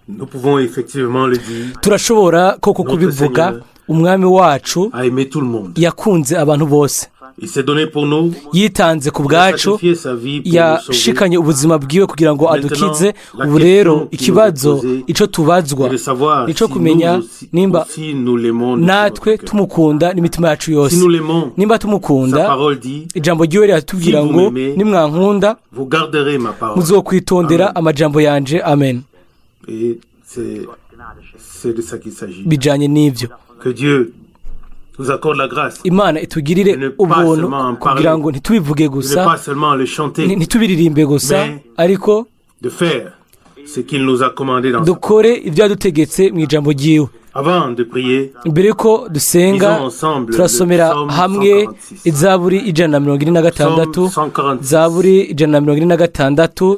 Nous pouvons effectivement le dire, Turashobora koko Notre kubivuga. Seigneur Umwami wacu a aimé tout le monde. yakunze abantu bose. Il s'est donné pour nous, Yitanze ku il a bwacu. sacrifié sa vie pour nous sauver. Yashikanye ubuzima bwiwe kugira ngo Maintenant, adukize. la Ubu rero question qui ikibazo nous est posée ico tubazwa est de savoir nico si kumenya nous aussi, nimba aussi nous l'aimons de tout natwe notre cœur. tumukunda n'imitima yacu yose. Si nous l'aimons, Nimba sa tumukunda, parole dit, ijambo ryiwe riratubwira Si vous ngo m'aimez, nimwankunda, vous garderez ma parole. muzokwitondera Amen. amajambo yanje. Amen. Et c'est de ça qu'il s'agit. Bijanye n'ivyo. Que Dieu nous accorde la grâce Imana itugirire de ne pas ubuntu seulement en parler, kugira ngo ntitubivuge de ne gusa, pas seulement le chanter, ntitubiririmbe gusa, mais ariko de faire ce qu'il nous a commandé dans sa dukore ibyo yadutegetse mu ijambo ryiwe. Avant de prier, Mbere yuko dusenga, lisons ensemble le turasomera psaume hamwe 146. Izaburi 146. Psaume 146. Zaburi 146.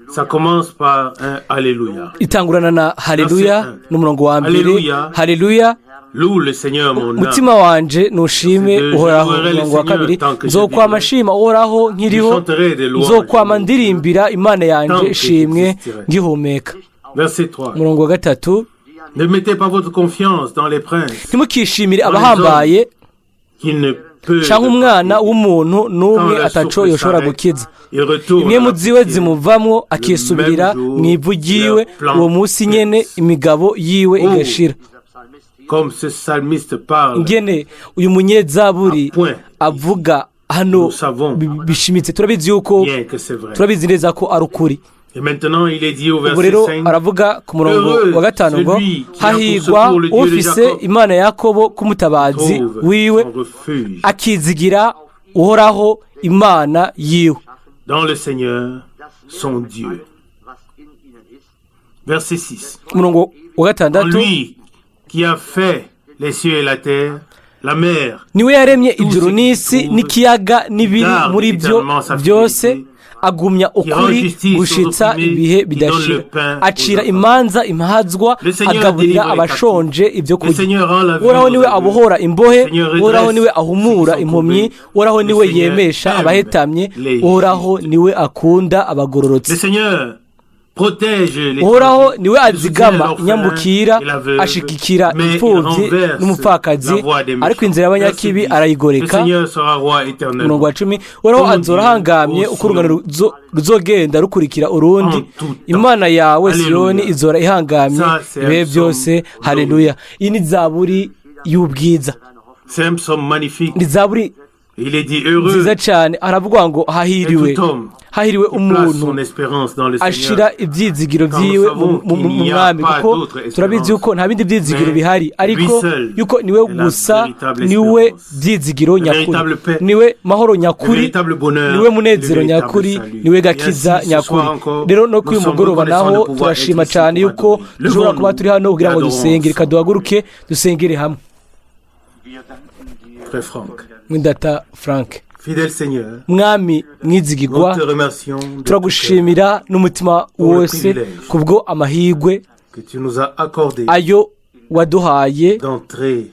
Ça commence par un Alléluia. Itangurana na haleluya Verset 1. n'umurongo wa mbere. Alléluia. Haleluya. Loue le Seigneur, mon âme. Mutima wanje, nushime Verset 2, Uhoraho. Je louerai le Umurongo wa Seigneur kabiri: tant que je Nzokwama vivrai. nshima Uhoraho Je nkiriho, chanterai des louanges. nzokwama ndirimbira Imana yanje Tant que ishimwe j'existerai. ngihumeka. Verset 3. Umurongo wa gatatu: Ne mettez pas votre confiance dans les princes Ntimukishimire dans les abahambaye qui ne peuvent canke umwana pas aider. w'umuntu n'umwe Quand leur ataco souffle yoshobora s'arrête, gukiza. ils retournent à Impwemu la ziwe poussière. zimuvamwo, akisubirira Même jour, mu ivu ryiwe. leur plan Uwo munsi nyene perce. imigabo yiwe Oh, igashira. comme ce psalmiste parle, Ingene uyu munyezaburi à point, avuga hano nous savons bishimitse, turabizi yuko bien que c'est vrai. turabizi neza ko ari ukuri. Et maintenant, il est dit au Ubu verset rero 5, aravuga ku murongo Heureux wa gatanu ngo celui qui a pour hahigwa secours le Dieu de ufise Jacob, Imana ya Yakobo k'umutabazi trouve wiwe, son refuge akizigira Uhoraho Imana yiwe. dans le Seigneur, son Dieu. Verset 6. Umurongo wa En gatandatu: lui qui a fait les cieux et la terre, la mer, Niwe yaremye ijuru ce qui n'isi trouve, n'ikiyaga n'ibiri garde muri byo éternellement sa byose, fidélité, agumya qui rend ukuri justice aux gushitsa opprimés, ibihe qui donne bidashira, le pain aux acira affamés. imanza impazwa, Le Seigneur agaburira délivre les abashonje ibyo Le kurya. Seigneur rend la vue Uhoraho aux niwe aveugles. abohora imbohe. Le Seigneur Uhoraho redresse niwe ceux qui ahumura sont impumyi. courbés. Uhoraho Le niwe Seigneur yemesha aime abahetamye. les Uhoraho justes. niwe akunda abagororotsi. Le Seigneur protège les Uhoraho niwe il soutient azigama l'orphelin inyambukira, et la veuve, ashigikira mais il imfubyi renverse n'umupfakazi, la voie des méchants. ariko inzira y'abanyakibi Verset 10. Le arayigoreka. Seigneur sera roi éternellement. Umurongo wa 10: Uhoraho Ton azora Dieu, ahangamye ô uko urungano Sion, ruzogenda rukurikira urundi. en tout temps. Imana yawe, Alléluia. Siyoni, izora ihangamye Ça, c'est un ibihe psaume byose. Haleluya. Iyi ni zaburi y'ubwiza. C'est un psaume magnifique. Ni zaburi Il est dit heureux nziza cyane. Aravuga ngo est hahiriwe tout homme hahiriwe qui place umuntu son espérance dans le ashira Seigneur. ibyizigiro Car nous byiwe savons mu qu'il n'y a Mwami, pas kuko d'autre espérance. turabizi yuko nta bindi byizigiro Mais bihari, ariko lui seul yuko niwe est la gusa véritable niwe espérance, byizigiro le nyakuri, véritable paix, niwe mahoro le nyakuri, véritable bonheur, niwe le munezero véritable nyakuri, salut. niwe Et gakiza ainsi, ce nyakuri. soir encore, Rero no nous kuri uyu sommes mugoroba reconnaissants naho de pouvoir être turashima ici cyane pour yuko adorer. dushobora kuba Levons-nous turi hano kugira et ngo adorons dusenge. Reka ensemble. duhaguruke dusengere hamwe. Frère Franck, Mwene data Frank, fidèle Seigneur, Mwami mwizigirwa, nous te remercions de tout cœur turagushimira n'umutima pour le wose privilège kubwo amahirwe que tu nous as accordé ayo waduhaye d'entrer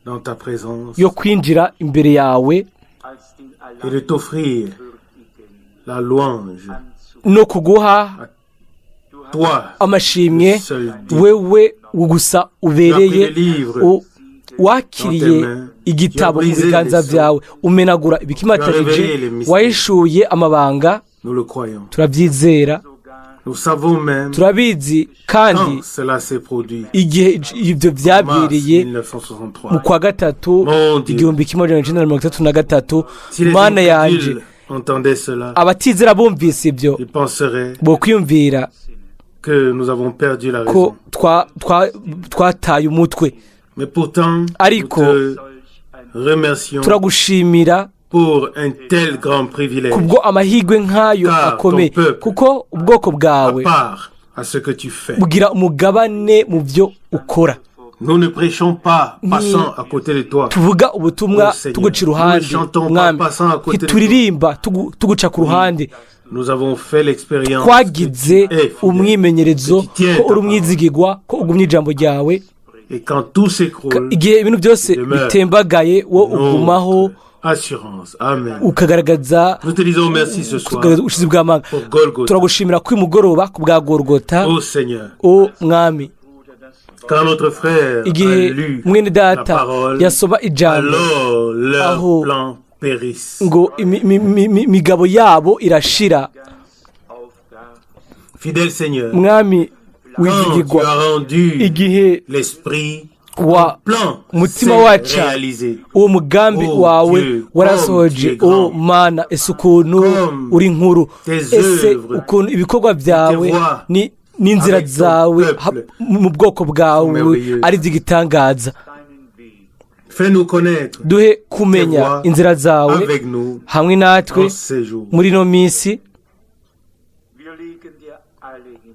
dans ta présence yo kwinjira imbere yawe et de t'offrir la louange. no kuguha Toi, amashimwe, le seul Dieu. wewe gusa ubereye. Tu as pris le livre Wakiriye dans tes mains. igitabo Tu as mu brisé biganza les sceaux. byawe, umenagura ibikimatanije, Tu as révélé les mystères. wahishuye amabanga. Nous le croyons. Turabyizera. Nous savons même Turabizi kandi quand cela s'est produit. igihe ibyo Mars byabereye, 1963. mu kwa gatatu Mon Dieu. 1963. Si les Mana yanje, incrédules entendaient cela, abatizera bumvise ibyo, ils penseraient bokwiyumvira que nous avons perdu la ko raison. Twataye umutwe. Mais pourtant, nous Ariko te remercions turagushimira pour un tel grand privilège, kubwo amahirwe nk'ayo Car akomeye, ton peuple kuko ubwoko à bwawe part à ce que tu fais. bugira umugabane mu byo ukora. Nous ne prêchons pas passant à côté de toi. Tuvuga ubutumwa Oh Seigneur, tuguca iruhande, nous ne chantons pas Mwami. passant à côté de toi. Ntituririmba tuguca ku ruhande. Nous avons fait l'expérience que Twagize tu es fidèle, umwimenyerezo que tu tiens ko ta uri parole. umwizigirwa, ko ugumya ijambo ryawe. Et quand tout s'écroule, Igihe ibintu byose demeure bitembagaye, wo ugumaho. assurance. Amen. Ukagaragaza Nous te disons merci ce soir ukagaragaza ubushizi bw'amanga. pour Golgotha. Turagushimira kuri mugoroba ku bwa Gorogota. Ô Seigneur, O Mwami, quand notre frère a igihe lu mwene la data parole, yasoma ijambo, alors leur aho plan périsse. ngo imigabo yabo irashira. Fidèle Seigneur, Mwami quand tu wizigirwa, as rendu igihe l'esprit, wa plan umutima s'est waca réalisé. uwo mugambi Oh wawe Dieu, warasohoje. comme tu es O grand. Mana, ese ukuntu Comme uri nkuru, tes ese œuvres, ukuntu ibikorwa byawe tes voies n'inzira avec ton zawe peuple mu bwoko bwawe merveilleuses. ari iby'igitangaza. Fais-nous connaître Duhe kumenya tes voies inzira zawe avec nous hamwe natwe en ces jours. muri ino minsi. Wir legen dir alle hin.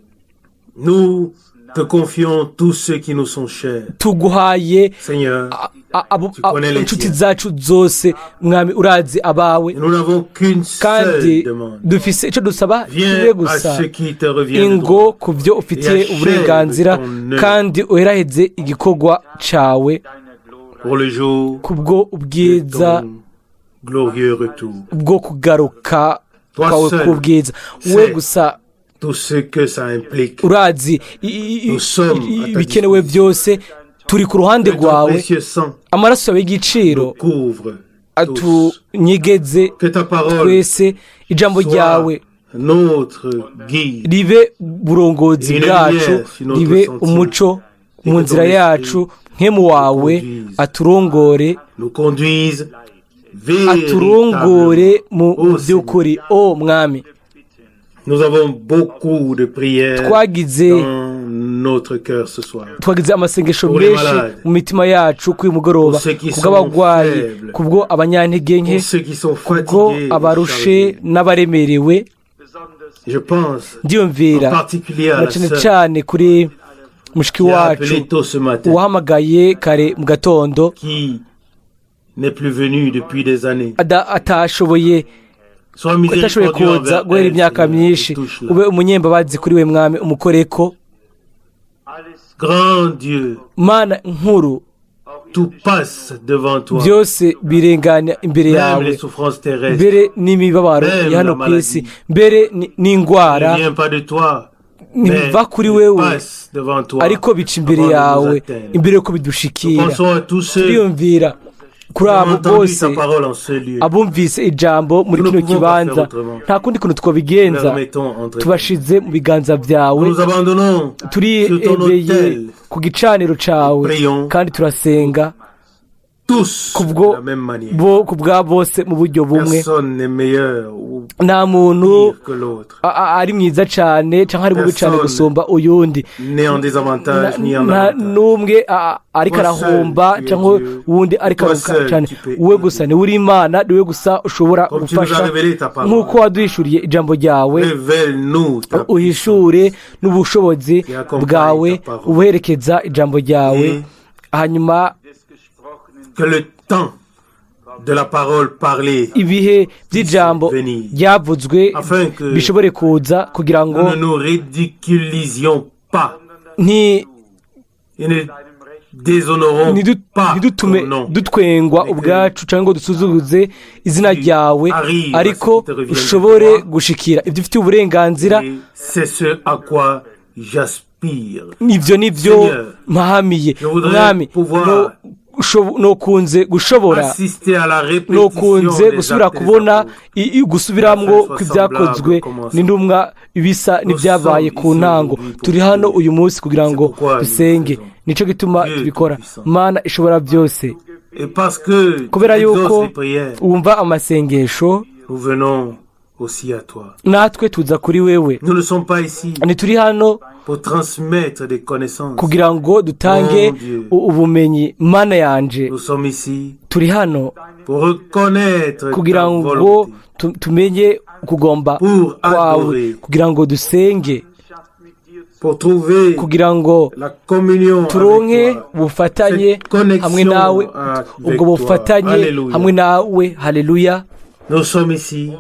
Nous te confions tous ceux qui nous sont chers. Tuguhaye Seigneur, abo tu connais les inshuti tiens. zacu zose. Mwami, urazi abawe. Et nous n'avons qu'une seule Kandi demande. dufise icyo dusaba kimwe Viens à gusa: ce qui te revient de ingo droit. ku byo ufitiye Et achève uburenganzira, ton œuvre. kandi uheraheze igikorwa cawe Deiner glorreichen Pour le jour kubwo de ubwiza ton glorieux retour. bwo kugaruka Toi kwawe seul k'ubwiza. We sais gusa tout ce que ça implique. urazi Nous sommes à ta ibikenewe byose. Turi ku ruhande Que ton rwawe. précieux sang Amaraso yawe y'igiciro nous couvre tous. atunyegeze Que ta parole twese. Ijambo soit ryawe notre guide. ribe burongozi Une bwacu, lumière sur notre ribe sentier. umuco mu Que nzira ton yacu. Nkemu wawe conduise. aturongore, Nous conduise aturongore véritablement. mu Ô by'ukuri, o Mwami. Nous avons beaucoup de prières Twagize dans notre cœur ce soir. twagize amasengesho Pour les menshi malades. mu mitima yacu kuri uyu mugoroba, Pour ceux qui kubw'abarwayi, sont faibles. kubwo abanyantege nke, Pour ceux qui sont kubwo fatigués et abarushe chargés. n'abaremerewe. Besonders Je pense en Ndiyumvira particulier à na la cyane sœur cyane kuri mushiki qui a wacu appelé tôt ce matin, uwahamagaye kare mu gatondo, qui n'est plus venue depuis des années. Atashoboye Sois atashoboye miséricordieux kuza envers guhera elle, imyaka Seigneur, myinshi. et touche-la. Ube umunyembabazi kuri we, Mwami, umukoreko. Alles Grand Dieu, Mana nkuru, tout passe devant toi. byose birengana imbere Même yawe, les souffrances terrestres mbere n'imibabaro Même ya hano la ku maladie. isi, mbere n'indwara ne vient pas de toi, mais ntibiva kuri wewe, passe devant toi ariko bica imbere avant de nous yawe atteindre. imbere yuko bidushikira. Pensons à tous ceux Turiyumvira kuri qui ont abo entendu bose ta parole en ce lieu. abumvise ijambo muri Nous ne kino pouvons pas kibanza. faire autrement. Nta kundi kuntu Nous twabigenza. les remettons entre tes mains. Tubashize mu biganza byawe. Nous nous abandonnons sur ton Turihebeye autel. ku gicaniro cawe, Prions kandi turasenga tous de kubwo la même manière. bo ku bwa bose mu buryo bumwe. Personne n'est meilleur ou Nta muntu pire que l'autre. ari mwiza cyane cyangwa ari mubi cyane Personne gusumba uyundi. N'est en désavantage ni en Nta avantage. n'umwe ariko Toi arahomba seul, tu es cyangwa Dieu. uwundi ariko Toi arunguka seul, cyane. tu peux Wowe aider. gusa niwe uri Imana, niwe gusa ushobora Comme tu nous as gufasha. révélé ta parole, Nk'uko waduhishuriye ijambo ryawe, révèle-nous ta uhishure n'ubushobozi Qui accompagne bwawe ta parole. ubuherekeza ijambo ryawe. Et Hanyuma des gesprochenen que le temps de la parole parlée, ibihe by'ijambo venir. ryavuzwe Afin que bishobore kuza, kugira ngo nous ne nous ridiculisions pas et ne deinem Recht déshonorons pas ntidutume ton nom. dutwengwa Mais que ubwacu cyangwa ngo dusuzuguze izina tu ryawe, arrives à ariko ce qui te revient de ushobore droit. gushikira ibyo ufitiye uburenganzira. Et c'est ce à quoi j'aspire. Ibyo ni byo Seigneur, mpahamiye. je voudrais Mwami, pouvoir nokunze gushobora, assister à la répétition nokunze des gusubira actes des kubona apôtres. Gusubiramwo Soit kw'ibyakozwe semblable au commencement. n'intumwa, ibisa n'ibyabaye sommes ku ici ntango. aujourd'hui pour Turi hano prier. uyu munsi kugira C'est ngo pourquoi nous dusenge. faisons. Nicyo gituma Dieu tubikora. Tout-Puissant. Mana ishobora byose, Et parce que tu kubera exauces yuko les prières, wumva amasengesho, nous venons aussi à toi. Natwe tuza kuri wewe. Nous ne sommes pas ici Ntituri hano pour transmettre des connaissances. kugira ngo dutange Mon Dieu. Ubumenyi. Mana yanje, Nous sommes ici turi hano pour reconnaître kugira ta ngo volonté, tumenye kugomba pour kwawe, adorer, kugira ngo dusenge, Gemeinschaft mit dir zu pour trouver kugira ngo la communion turonke avec toi. ubufatanye Cette connexion hamwe nawe, avec ubwo toi. bufatanye Alléluia. hamwe nawe. Haleluya. Nous sommes ici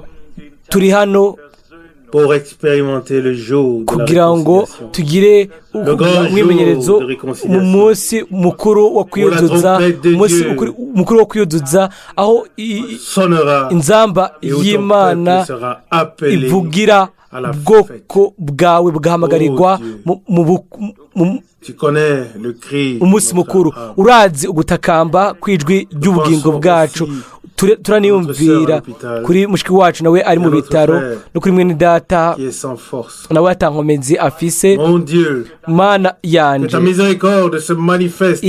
Turi hano Versöhnung Pour expérimenter le jour de la Kugira ngo réconciliation. tugire grand umwimenyerezo jour de réconciliation. mu munsi mukuru wo kwiyuzuza, trompette de umunsi Dieu mukuru wo kwiyuzuza aho sonnera inzamba et où ton y'Imana peuple sera appelé ivugira, à la ubwoko bwawe bugahamagarirwa Oh Dieu. mu Tu connais le cri de umunsi notre mukuru. âme. Urazi ugutakamba kw'ijwi ry'ubugingo bwacu. Aussi Turaniyumvira notre sœur à l'hôpital, kuri mushiki wacu nawe ari mu et notre bitaro, frère no kuri mwene data qui est sans force. nawe ata nkomezi afise. Mon Dieu, Mana que yanje, ta miséricorde se manifeste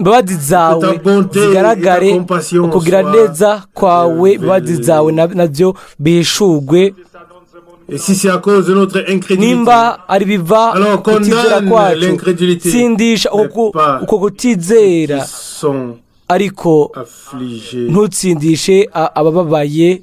imbabazi zawe ta bonté zigaragare, et ta compassion ukugira soient neza kwawe, imbabazi zawe nabyo bihishurwe. Et si c'est à cause de notre incrédulité, Nimba ari biva alors kutizera condamne kwacu, l'incrédulité, tsindisha mais pas uko kutizera, qui sont ariko affligés. ntutsindishe abababaye.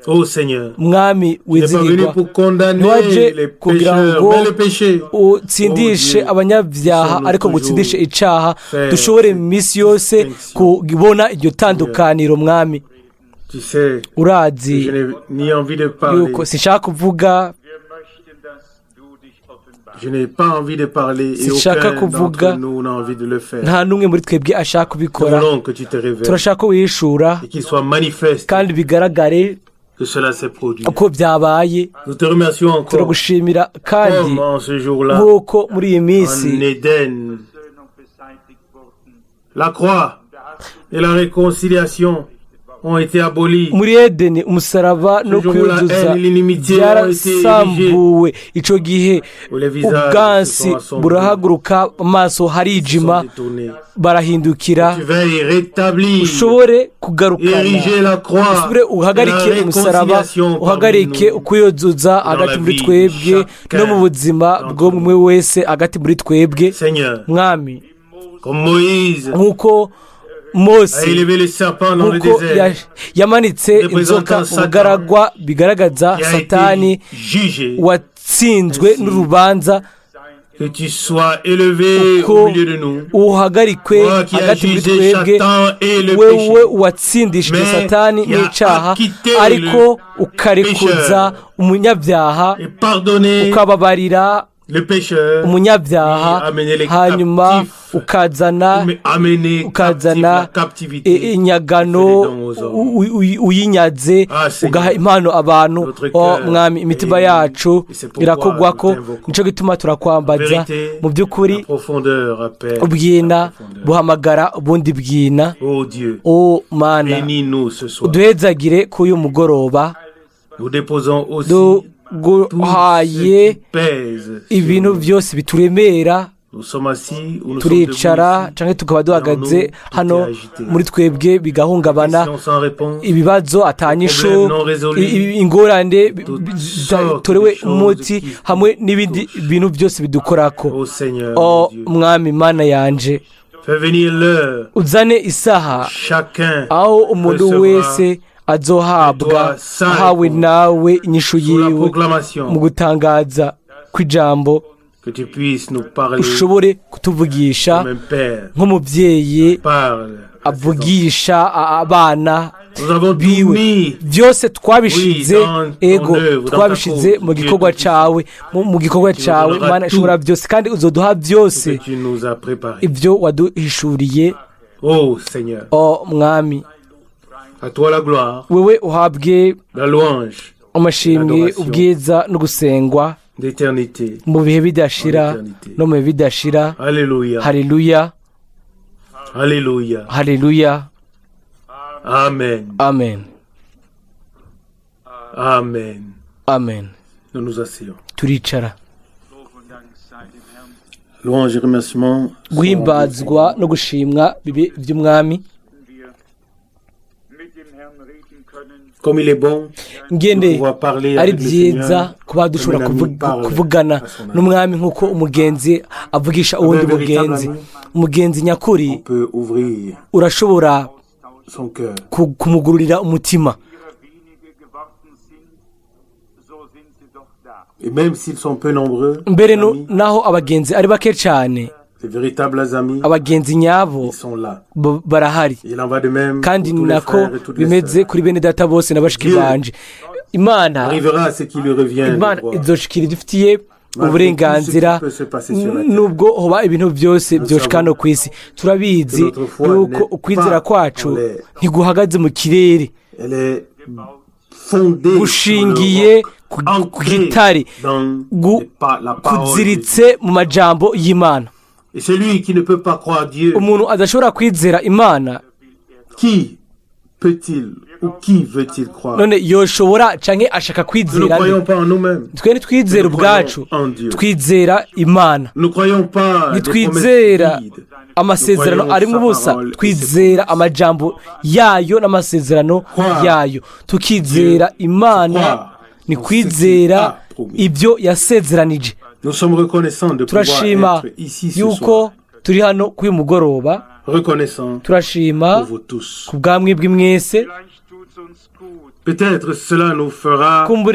Ô Seigneur, Mwami tu n'es pas venu wizigirwa, pour condamner ntiwaje les kugira pécheurs, ngo mais le péché. utsindishe Oh Dieu, abanyabyaha, nous ariko ngo utsindishe toujours icaha, faire dushobore cette mu minsi yose distinction. kubona iryo tandukaniro, Mwami. Tu sais que Urazi je n'ai ni envie de parler. yuko sinshaka kuvuga. Wir möchten, dass du dich offenbarst. Je n'ai pas envie de parler et Sinshaka aucun kuvuga. d'entre nous n'a envie de le faire. Nta n'umwe muri twebwe ashaka Nous kubikora. voulons que tu te révèles Turashaka ko wihishura et qu'il soit manifeste kandi bigaragare que cela s'est produit. uko byabaye. Nous te remercions encore Turagushimira kandi comme en ce jour-là, nk'uko muri iyi minsi en Éden, Söhnung beseitigt wurden. la croix et la réconciliation ont été abolies. Muri Edeni umusaraba no Ce jour-là, kwiyuzuza haine et l'inimitié ont été byarasambuwe. Icyo gihe Où les visages se ubwansi sont assombris, burahaguruka, amaso se harijima, sont détournés. barahindukira. Tu veilles rétablir, Ushobore kugarukana, ériger la croix, usubire uhagarike la umusaraba, réconciliation parmi uhagarike nous. ukwiyuzuza Dans hagati la muri vie twebwe chacun no mu buzima d'entre bw'umwe wese hagati muri twebwe. Seigneur, Mwami, comme Moïse nk'uko Mose a élevé le serpent dans le nk'uko désert, yamanitse représentant inzoka mu Satan, bugaragwa, bigaragaza qui a Satani été jugé, watsinzwe Ainsi, n'urubanza, que tu sois élevé uko au milieu de nous. uhagarikwe Toi qui as hagati muri jugé twebwe, Satan et le wewe péché, watsindishije mais Satani qui a n'icaha, acquitté ariko le ukarekuza pécheur umunyabyaha, et pardonné ukababarira le pécheur, umunyabyaha, et amener les hanyuma captifs, ukazana mais amener captif ukazana la captivité, inyagano et les dons aux hommes. uyinyaze, Ah, Seigneur, ugaha impano abantu. notre O cœur Mwami, imitima est yacu ému, et c'est pourquoi irakogwako, nous t'invoquons. nico gituma turakwambaza. Vérité, Mu by'ukuri, la profondeur appelle ubwina la profondeur. buhamagara ubundi bwina. Oh Dieu, O Mana, bénis-nous ce soir. uduhezagire kuri uyu mugoroba. Nous déposons aussi tout ce Duguhaye qui pèse sur ibintu nous. byose bituremera. Nous sommes assis ou nous sommes debout Turicara ici. cyangwa tukaba duhagaze Dans nous, hano, tout est agité. muri twebwe bigahungabana. Questions sans réponse. Ibibazo atanyishu, Problèmes non résolus. Ingorane Toutes zidatorewe sortes de umuti, choses qui hamwe n'ibindi bintu byose bidukorako. Ô Seigneur, O mon Dieu, Mwami Mana yanje, fais venir l'heure. uzane isaha Chacun aho umuntu recevra wese azohabwa toi sa ahawe réponse. nawe inyishu Sous la yiwe proclamation, mu gutangaza kw'ijambo, que tu puisses nous parler ushobore kutuvugisha comme un père nk'umubyeyi parle à ses enfants. avugisha abana Nous avons tout biwe. mis Byose twabishize, Oui, dans ton ego, œuvre, dans ta twabishize cause, mu Dieu gikorwa Tout-Puissant. cawe, mu gikorwa Tu nous cawe, donneras Mana tout ishobora byose, kandi uzoduha byose ce que tu nous as préparé. ibyo waduhishuriye. Ô Seigneur, O Mwami, à toi la gloire, wewe uhabwe la louange amashimwe, Adoration. ubwiza no gusengwa d'éternité. mu bihe bidashira En éternité. no mu bihe bidashira. Alléluia. Haleluya. Alléluia. Haleluya. Amen. Amen. Amen. Amen. Nous nous asseyons. Turicara. Lob und Dank sei dem Herrn. Louange et remerciements sont Guhimbazwa no gushimwa bibe iby'Umwami. Wir mit dem Herrn reden können. Comme il est bon de Ngende pouvoir parler ari avec le byiza Seigneur, kuba dushobora comme un ami parle kuvugana à son ami. n'Umwami nk'uko umugenzi avugisha uwundi Un véritable mugenzi. ami. Umugenzi nyakuri On peut ouvrir urashobora son cœur. Kumugururira umutima. Ihrer wenige geworden sind, so sind sie doch da. Et même s'ils sont peu nombreux, Mbere amis, naho abagenzi ari bake cyane, les véritables amis, abagenzi nyabo ils sont là. Barahari. Il en va de même Kandi pour tous les nako frères et toutes les bimeze sœurs. kuri bene data bose na bashiki Dieu banje. Imana arrivera à ce qui lui revient de Imana droit. izoshikira idufitiye uburenganzira, nubwo hoba ibintu byose byoshika hano ku isi. Turabizi yuko ukwizera kwacu ntiguhagaze mu kirere, Elle est fondée sur le gushingiye roc, ku ancrée gitare, dans la parole de Dieu. kuziritse mu majambo y'Imana. Et celui qui ne peut pas croire Dieu, Umuntu adashobora kwizera Imana, qui peut-il ou qui veut-il croire? none yoshobora canke ashaka Nous ne kwizera nde? croyons pas en nous-mêmes. Twe ntitwizera ubwacu, En Dieu. twizera Imana. Nous ne croyons pas des promesses Ntitwizera vides. amasezerano arimo ubusa, twizera amajambo yayo n'amasezerano yayo. Tukizera Imana ni kwizera ibyo yasezeranije. Nous sommes reconnaissants de pouvoir Turashima être ici ce yuko soir. turi hano kuri uyu mugoroba. Reconnaissants Turashima pour vous tous. ku bwa mwebwe mwese. Vielleicht tut's uns gut, Peut-être cela nous fera Kumbure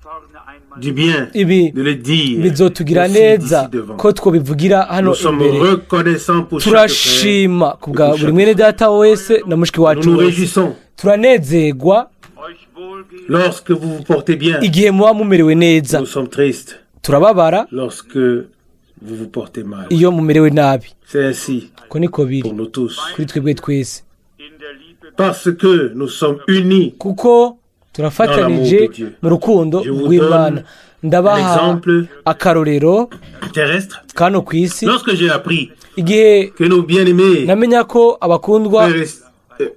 vorne einmal du bien ibi de le dire bizotugira aussi neza d'ici devant. ko twobivugira hano Nous sommes imbere. reconnaissants pour chaque frère. Turashima ku bwa buri mwene data wese na mushiki Nous wacu nous wese. réjouissons Turanezerwa euch wohlgehen. lorsque vous vous portez bien. igihe muba mumerewe neza. Nous sommes tristes Turababara lorsque vous vous portez mal. iyo mumerewe nabi. C'est ainsi Ko niko biri pour nous tous. kuri twebwe twese. In der Liebe Parce que nous sommes unis. Kuko turafatanije mu rukundo Je vous rw'Imana. donne Ndabaha l'exemple akarorero terrestre. kano ku isi. Lorsque j'ai appris Igihe que nos bien-aimés, namenya ko abakundwa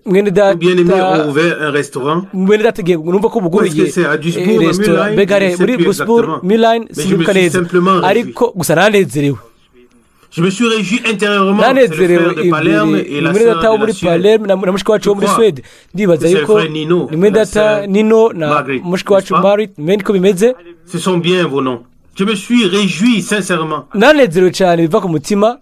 mwene nos bien-aimés data ont ouvert un restaurant, mwene data, igihe numva ko Où est-ce buguruye que c'est? À Duisbourg, à resitora, Mülheim? mbega Je ne sais muri plus Duisbourg, exactement. Mülheim, Mais je me sinibuka suis neza, simplement réjoui. ariko gusa naranezerewe. Je me suis réjoui intérieurement. C'est le Nanezerewe frère de Palerme imbere. et la Mwene sœur data wo de la muri Suède. Palerme na mushiki wacu wo muri Je crois Suède, ndibaza que c'est le yuko frère Nino, ni mwene la data sœur Nino na Margaret, mushiki wacu n'est-ce pas? Marit, mwe niko bimeze. Ce sont bien vos noms. Je me suis réjoui sincèrement. Nanezerewe cyane biva ku mutima.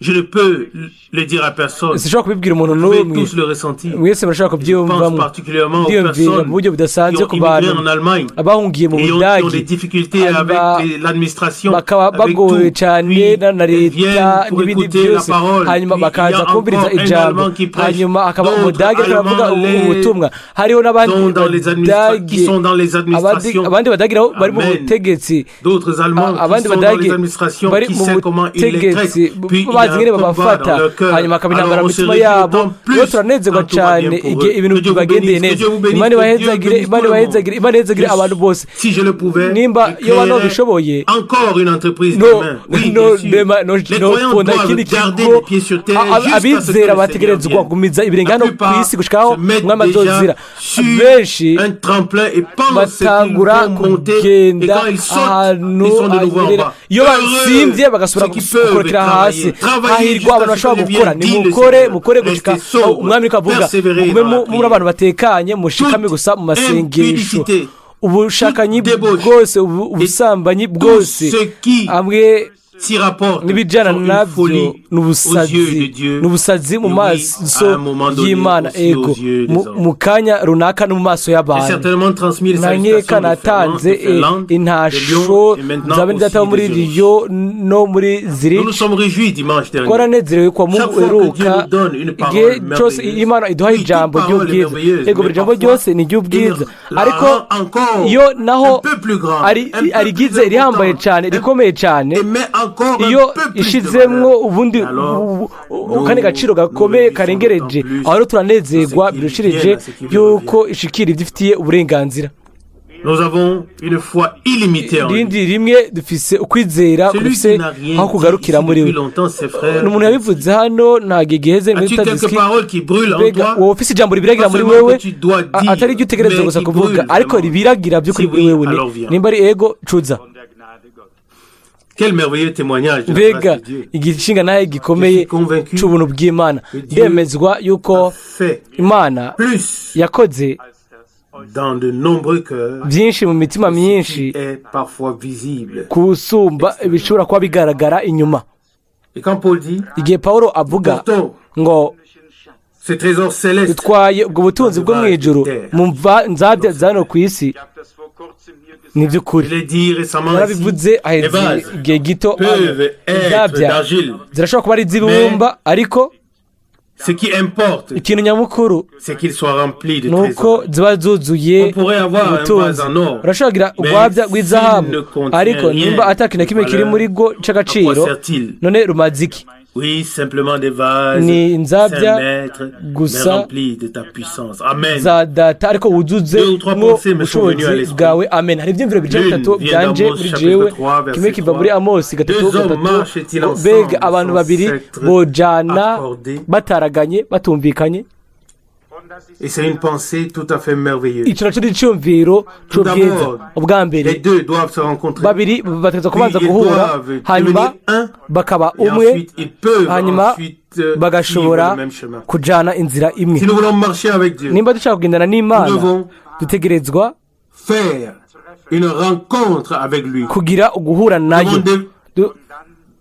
Je ne peux le dire à personne. Sinshobora kubibwira umuntu Vous pouvez n'umwe. tous le ressentir. Mwese murashobora Je pense kubyiyumvamo. particulièrement aux Ndiyumvira personnes mu buryo qui budasanzwe ont ku immigré bantu en Allemagne abahungiye mu et ont Budagi, des difficultés hanyuma avec l'administration, bakaba avec bagowe tout. cyane Puis, na elles leta viennent pour n'ibindi écouter la byose, parole. hanyuma Puis, il y bakaza a kumviriza encore un ijambo, Allemand qui prêche. hanyuma hakaba D'autres umudage ariko aravuga Allemands les ubutumwa, hariho n'abandi sont dans les qui badage sont dans les administrations. abandi badage nabo bari mu Amen. butegetsi. D'autres Allemands qui Abandi sont dans badage les administrations, bari qui mu savent comment ils les butegetsi traitent. Puis il y a bazi un ingene combat dans babafata, leur cœur. hanyuma hakaba intambara Alors mu on se mitima réjouit yabo. d'autant plus Rero turanezerwa quand tout va cyane bien pour igihe eux. ibintu Que Dieu vous bibagendeye bénisse, que neza. Dieu vous bénisse, Imana que Dieu ibahezagire, bénisse Imana tout le monde. ibahezagire, Imana ihezagire abantu bose. Si je le pouvais, Nimba je iyo créerais nobishoboye, encore une entreprise no demain. Oui, no bien sûr. nema no Les croyants nofunda doivent ikindi garder kigo. les pieds sur terre jusqu'à ce que Abizera le Seigneur bategerezwa vienne. kugumiza ibirenge La hano ku plupart isi gushikaho se mettent umwami déjà azozira. sur Benshi un tremplin et pensent qu'ils batangura vont monter et kugenda quand ils sautent, ahantu ils sont de nouveau en hanyerera. bas. Iyo basimvye Heureux bagasubira ceux qui peuvent gukorokera hasi. travailler, travailler Hahirwa jusqu'à abantu ce que bashobora le gukora. vienne, dit le Nimukore, Seigneur. mukore gushika Restez sobres, umwami ariko avuga. persévérez Mugume dans la muri abantu batekanye, mushikame Toute gusa mu masengesho. impudicité, Ubushakanyi toute débauche bwose, ubusambanyi tout bwose ce qui hamwe s'y rapporte n'ibijyana sont une nabyo folie ni aux yeux de ubusazi, Dieu ni ubusazi mu et oui, maso à un moment donné y'Imana, aussi aux ego yeux des hommes. mu kanya runaka no mu maso J'ai y'abantu. certainement transmis les Na salutations nkeka de Finlande, natanze de Finlande, de intasho Lyon et maintenant za bene data bo aussi muri de Zurich. Riyo no muri Nous nous Zurich. sommes réjouis dimanche dernier. Twaranezerewe kwa Chaque Mungu fois que Dieu uheruka. nous donne une parole Igihe cyose merveilleuse, Imana iduha oui, toute ijambo parole est ry'ubwiza, merveilleuse, ego mais buri jambo parfois, ryose ni iry'ubwiza, il la ariko rend encore iyo naho un peu plus grande, un peu arigize plus rihambaye importante, cyane, rikomeye cyane, et met encore iyo un peu plus de ishizemwo valeur. ubundi Alors, akandi gaciro nous gakomeye réjouissons karengereje, d'autant plus aho rero turanezerwa à ce qu'il birushirije vienne, à ce qu'il yuko ishikira ibyo ifitiye uburenganzira. Nous avons une foi illimitée en lui. Irindi rimwe dufise ukwizera Celui kudufise qui n'a rien aho dit kugarukira ici muri we. depuis longtemps, ses frères, Ni umuntu yabivuze hano ntabwo igiheze as-tu quelques paroles qui brûlent en Mbega toi? wowe ufise ijambo ribiragira Pas muri seulement wewe, que tu dois dire, atari iryo utegerezwa mais gusa qui kuvuga, brûle ariko vraiment. ribiragira by'ukuri Si muri oui, wewe alors viens. nimba ari ego, cuza. Von der Gnade Gottes. Quel merveilleux témoignage de la Mbega grâce de Dieu. igishinga nawe Je gikomeye suis convaincu c'ubuntu bw'Imana. que Dieu Ndemezwa yuko a fait Imana plus yakoze Als das dans de nombreux cœurs byinshi mu mitima myinshi qui est parfois visible. kusumba ibishobora kuba bigaragara inyuma. Et quand Paul dit, Igihe Pawulo avuga portons ngo ce trésor céleste dutwaye ubwo butunzi bwo mu ijuru mu nzabya za hano ku isi, Ich habe das vor kurzem hier gesagt. ni je by'ukuri. l'ai dit récemment ici, Narabivuze les haheze vases igihe gito hano. peuvent être Inzabya d'argile, zirashobora kuba ari iz'ibumba, ariko Ce qui importe, Ikintu nyamukuru c'est qu'il soit rempli de ni uko trésors. ziba zuzuye On pourrait avoir un ubutunzi. vase en or, Urashobora kugira mais urwabya s'il rw'izahabu, ne contient ariko rien nimba ata kintu na de kimwe kiri valeur, muri rwo à quoi c'agaciro, sert-il? none rumaze iki? Oui, simplement des vases, Ni inzabya saint maître, mais gusa remplis de ta puissance. Amen. za data, ariko wuzuze Deux ou trois mwo pensées me sont venues à ubushobozi l'esprit. bwawe. Amen. Hari ibyiyumviro bice L'une bitatu vient byanje d'Amos, muri chapitre jewe. 3, verset Kimwe kiva muri 3. Amosi 3 Deux hommes 3 marchent-ils ngo ensemble mbega abantu sans babiri s'être bojana accordés? bataraganye, batumvikanye? Und das ist Et c'est une pensée tout à fait merveilleuse. Ico naco ni iciyumviro Tout c'ubwiza. d'abord, Ubwa mbere, les deux doivent se rencontrer. babiri bategerezwa kubanza Puis ils guhura, doivent hanyuma devenir un. bakaba Et umwe, ensuite, ils peuvent hanyuma ensuite suivre bagashobora le même chemin. kujana inzira imwe. Si nous voulons marcher avec Dieu, Nimba dushaka kugendana n'Imana, nous devons dutegerezwa faire une rencontre avec lui. Kugira uguhura nayo.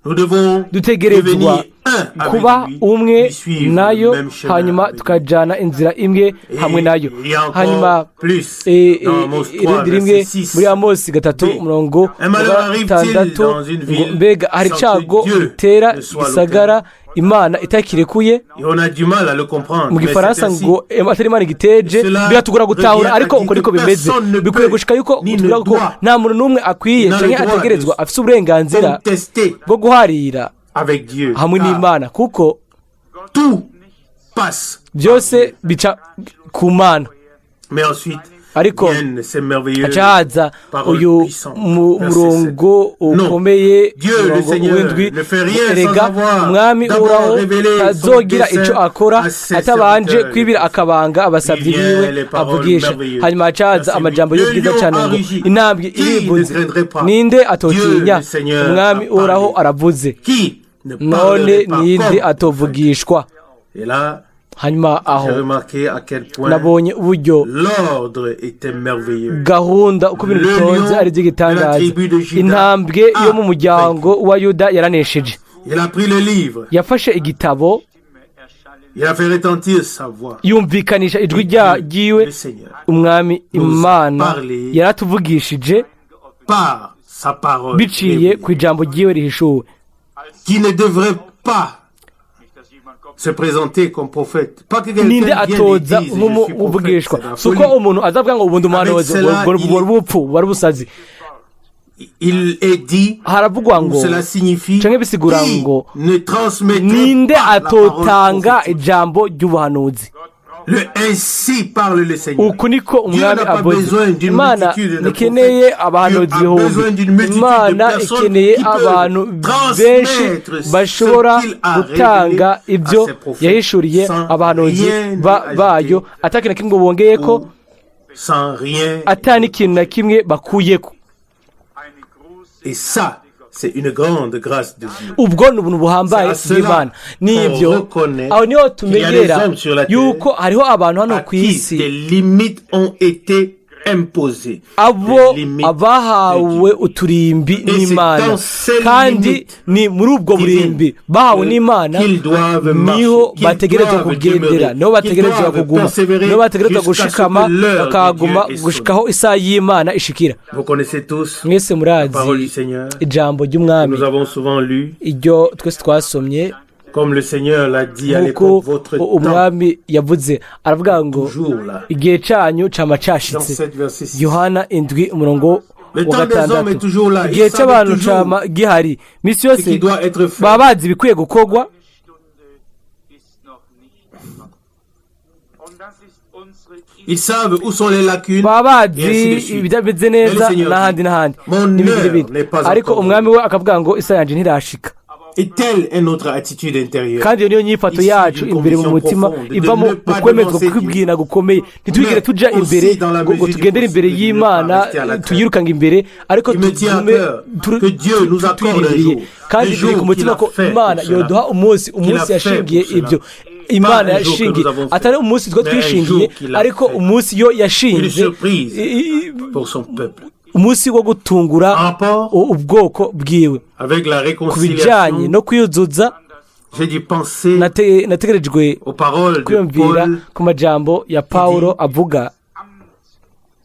Nous devons Dutegerezwa devenir un avec kuba lui, umwe lui suivre nayo, le même chemin hanyuma avec lui. tukajana inzira imwe Et hamwe nayo. il y a encore Hanyuma plus dans Amos 3, irindi rimwe verset 6. muri Amosi 3, B. umurongo Un malheur wa arrive-t-il 6, dans une ngo ville mbega hari sans icago que Dieu gitera ne soit igisagara Imana itakirekuye? Et on a du mal à le comprendre, Mu mais c'est gifaransa ainsi. ngo atari Imana igiteje, Cela biratugora gutahura, revient à ariko dire uko niko que bimeze. personne ne Bikwiye peut, gushika yuko ni ne tubwira ko doit, nta muntu n'umwe akwiye n'a le canke droit ategerezwa de afise uburenganzira contester bwo guharira avec Dieu. hamwe Car n'Imana, kuko tout passe. byose bica ku Mana. Mais ensuite Ariko viennent ces merveilleuses haca haza paroles uyu puissantes. Verset murongo 7. Non. ukomeye, Dieu, le umurongo Seigneur, w'7: ne fait rien sans erega avoir umwami d'abord Uhoraho révélé son azogira dessein ico akora à ses atabanje serviteurs. kwibira akabanga abasavyi Puis vient biwe les paroles avugisha. merveilleuses. Hanyuma haca haza Verset amajambo 8. y'ubwiza Le lion cane a ngo rugi. intambwe Qui ne irivuze, craindrait pas? ninde Dieu, atotinya? le Seigneur, Umwami a Uhoraho parlé. aravuze, Qui ne none parlerait pas ninde comme atovugishwa? Et là, Hanyuma aho j'ai remarqué à quel point nabonye uburyo l'ordre était merveilleux. gahunda uko ibintu Le bitonze lion ari iby'igitangaza. de la tribu de Juda Intambwe yo mu a muryango wa Yuda yaranesheje. Il a pris le livre, Yafashe igitabo, il a fait retentir sa voix. yumvikanisha ijwi ryiwe. Le Seigneur, Umwami nous a Imana parlé yaratuvugishije par sa parole biciye révélée, ku ijambo ryiwe rihishuwe. Qui ne devrait pas se présenter comme prophète. Pas que quelqu'un Ninde vienne et atoza dise, je suis prophète, nk'umuvugishwa? c'est la Si uko folie. umuntu azavuga ngo ubundi umuhanuzi, Avec cela, ubwo bupfu buba ari ubusazi. Il est dit, Haravugwa ngo cela signifie, canke bisigura qui ngo ne transmettrait ninde pas la parole atotanga prophétique? ijambo ry'ubuhanuzi? Le ainsi parle le Seigneur. Uku niko Dieu umwami n'a pas avuze. besoin d'une Imana multitude de ntikeneye prophètes. abahanuzi Dieu a ibihumbi. besoin d'une multitude de Imana personnes ikeneye qui peuvent abantu benshi transmettre ce bashobora qu'il a gutanga révélé ibyo à ses prophètes yahishuriye sans abahanuzi rien ajouter bayo, atakintu na kimwe bongeyeko, ou sans rien. ata n'ikintu na kimwe bakuyeko. Eine große Et ça, c'est une grande grâce de Dieu. Ubwo ni ubuntu buhambaye C'est à cela bw'Imana. Nibyo, qu'on reconnaît aho niho qu'il y a des tumenyera hommes sur la terre yuko hariho abantu hano à ku qui isi des limites ont été imposées. abo Des limites abahawe de Dieu. uturimbi Et c'est n'Imana, dans ces kandi limites ni muri ubwo divines burimbi bahawe n'Imana qu'ils doivent marcher, niho qu'ils bategerezwa doivent kugendera, demeurer, niho bategerezwa qu'ils doivent kuguma, persévérer niho bategerezwa jusqu'à ce gushikama, que l'heure de bakahaguma Dieu est gushikaho isaha y'Imana ishikira. Vous connaissez tous Mwese la murazi parole du Seigneur. ijambo ry'umwami Nous avons souvent lu, iryo twese twasomye, comme le Seigneur l'a dit à nk'uko l'époque, votre temps umwami yavuze, aravuga ngo toujours là. igihe cyanyu cama Jean cashitse. 7, verset 6. Yohana 7, umurongo Le wa temps des hommes 6. est toujours là. Igihe Ils savent c'abantu toujours cama gihari misi ce yose, qui doit être fait. baba bazi ibikwiye gukorwa. Stunde ist noch nicht gekommen. Und das ist unsere Ils savent où sont les lacunes. Baba Et ainsi de bazi suite. ibidameze neza Mais le Seigneur n'ahandi dit, n'ahandi Mon n'ibindi heure n'ibindi, n'est pas ariko encore umwami venue. we akavuga ngo isaha yanje ntirashika. Et telle est notre attitude intérieure. Kandi iyo niyo nyifato Ici, yacu d'une imbere mu conviction mutima profonde de iva mu ne pas mu kwemezwa devancer Dieu. kwibwina gukomeye. Ntitwigere Mais tuja aussi imbere dans la ngo mesure du tugendere imbere possible, de ne y'Imana pas rester à la traîne. tuyirukanga imbere, ariko Il me tient à tugume cœur que Dieu nous accorde un tuyirindiriye. jour, Kandi le biri ku jour mutima qu'il a ko fait Imana pour cela, yoduha umunsi, qu'il umunsi a fait yashingiye pour cela. ibyo. Imana Pas un jour que yashingiye, nous avons fait, atari umunsi twe mais un twishingiye, jour qu'il a ariko fait. umunsi yo yashinze, Une surprise pour son peuple. Umunsi wo gutungura En rapport ubwoko bwiwe. avec la Ku bijyanye réconciliation, no kwiyuzuza, j'ai dû penser nategerejwe aux paroles de kwiyumvira Paul. ku majambo ya Pawulo avuga Amt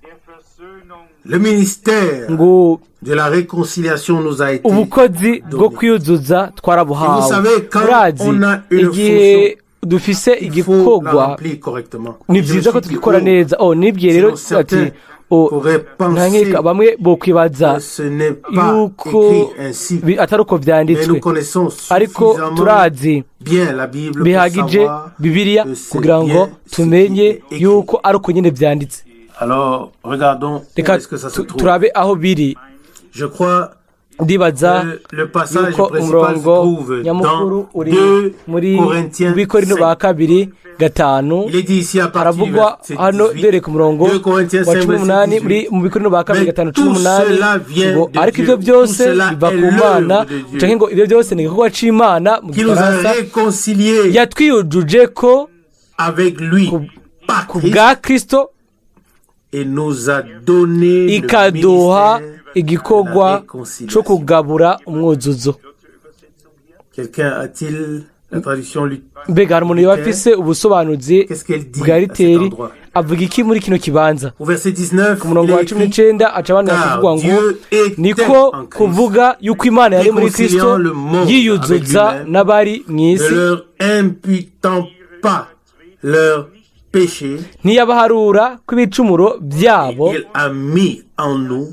der Versöhnung Le ministère ngo de la réconciliation nous a été ubukozi bwo donné. kwiyuzuza Et vous twarabuhawe. savez, quand Murazi on a une igihe fonction Dufise Il faut la igikorwa, remplir correctement. ni Je me byiza ko suis dit, tugikora oh, neza. Oh, nibwiye rero sinon ati certains oh, pourraient nta nkeka penser bamwe bokwibaza que ce n'est pas yuko écrit ainsi. atari uko Mais vyanditswe, nous connaissons ariko suffisamment turazi bien la Bible pour bihagije savoir Bibiliya que c'est kugira ngo bien ce qui tumenye est écrit. yuko ari uko nyine vyanditse. Alors, regardons où Reka est-ce que ça se trouve. turabe aho biri. Je crois Ndibaza que le passage yuko principal se umurongo trouve nyamukuru dans uri 2 muri Corinthiens Bikorino 5. ba kabiri 5. Il est dit ici à partir du Haravugwa verset hano 18. duhereye ku murongo 2 Corinthiens wa 5, cumi verset n'umunani muri 18. mu Bikorino ba kabiri Mais 5 cumi tout n'umunani cela vient ngo de ariko Dieu. ibyo byose Tout cela biva est ku Mana, l'œuvre de Dieu. Canke ngo ibyo byose ni igikorwa c'Imana mu Qui nous a Gifaransa, réconciliés yatwiyujuje ko avec lui par ku Christ bwa Kristo, et nous a donné le ikaduha ministère de la igikorwa co réconciliation. kugabura umwuzuzo. Quelqu'un a-t-il la traduction Mbega hari umuntu yoba afise ubusobanuzi Qu'est-ce qu'elle dit bwa à cet Riteri? endroit? Avuga iki muri kino kibanza? Au verset 19, Ku murongo il wa est cumi écrit, n'icenda aca abana car bakavuga ngo Dieu était niko en Christ, kuvuga yuko Imana yari muri Kristo, réconciliant le monde yiyuzuza avec lui-même, n'abari mu ne isi, leur imputant pas leur péché, ntiyabaharura kw'ibicumuro byabo, il a mis en nous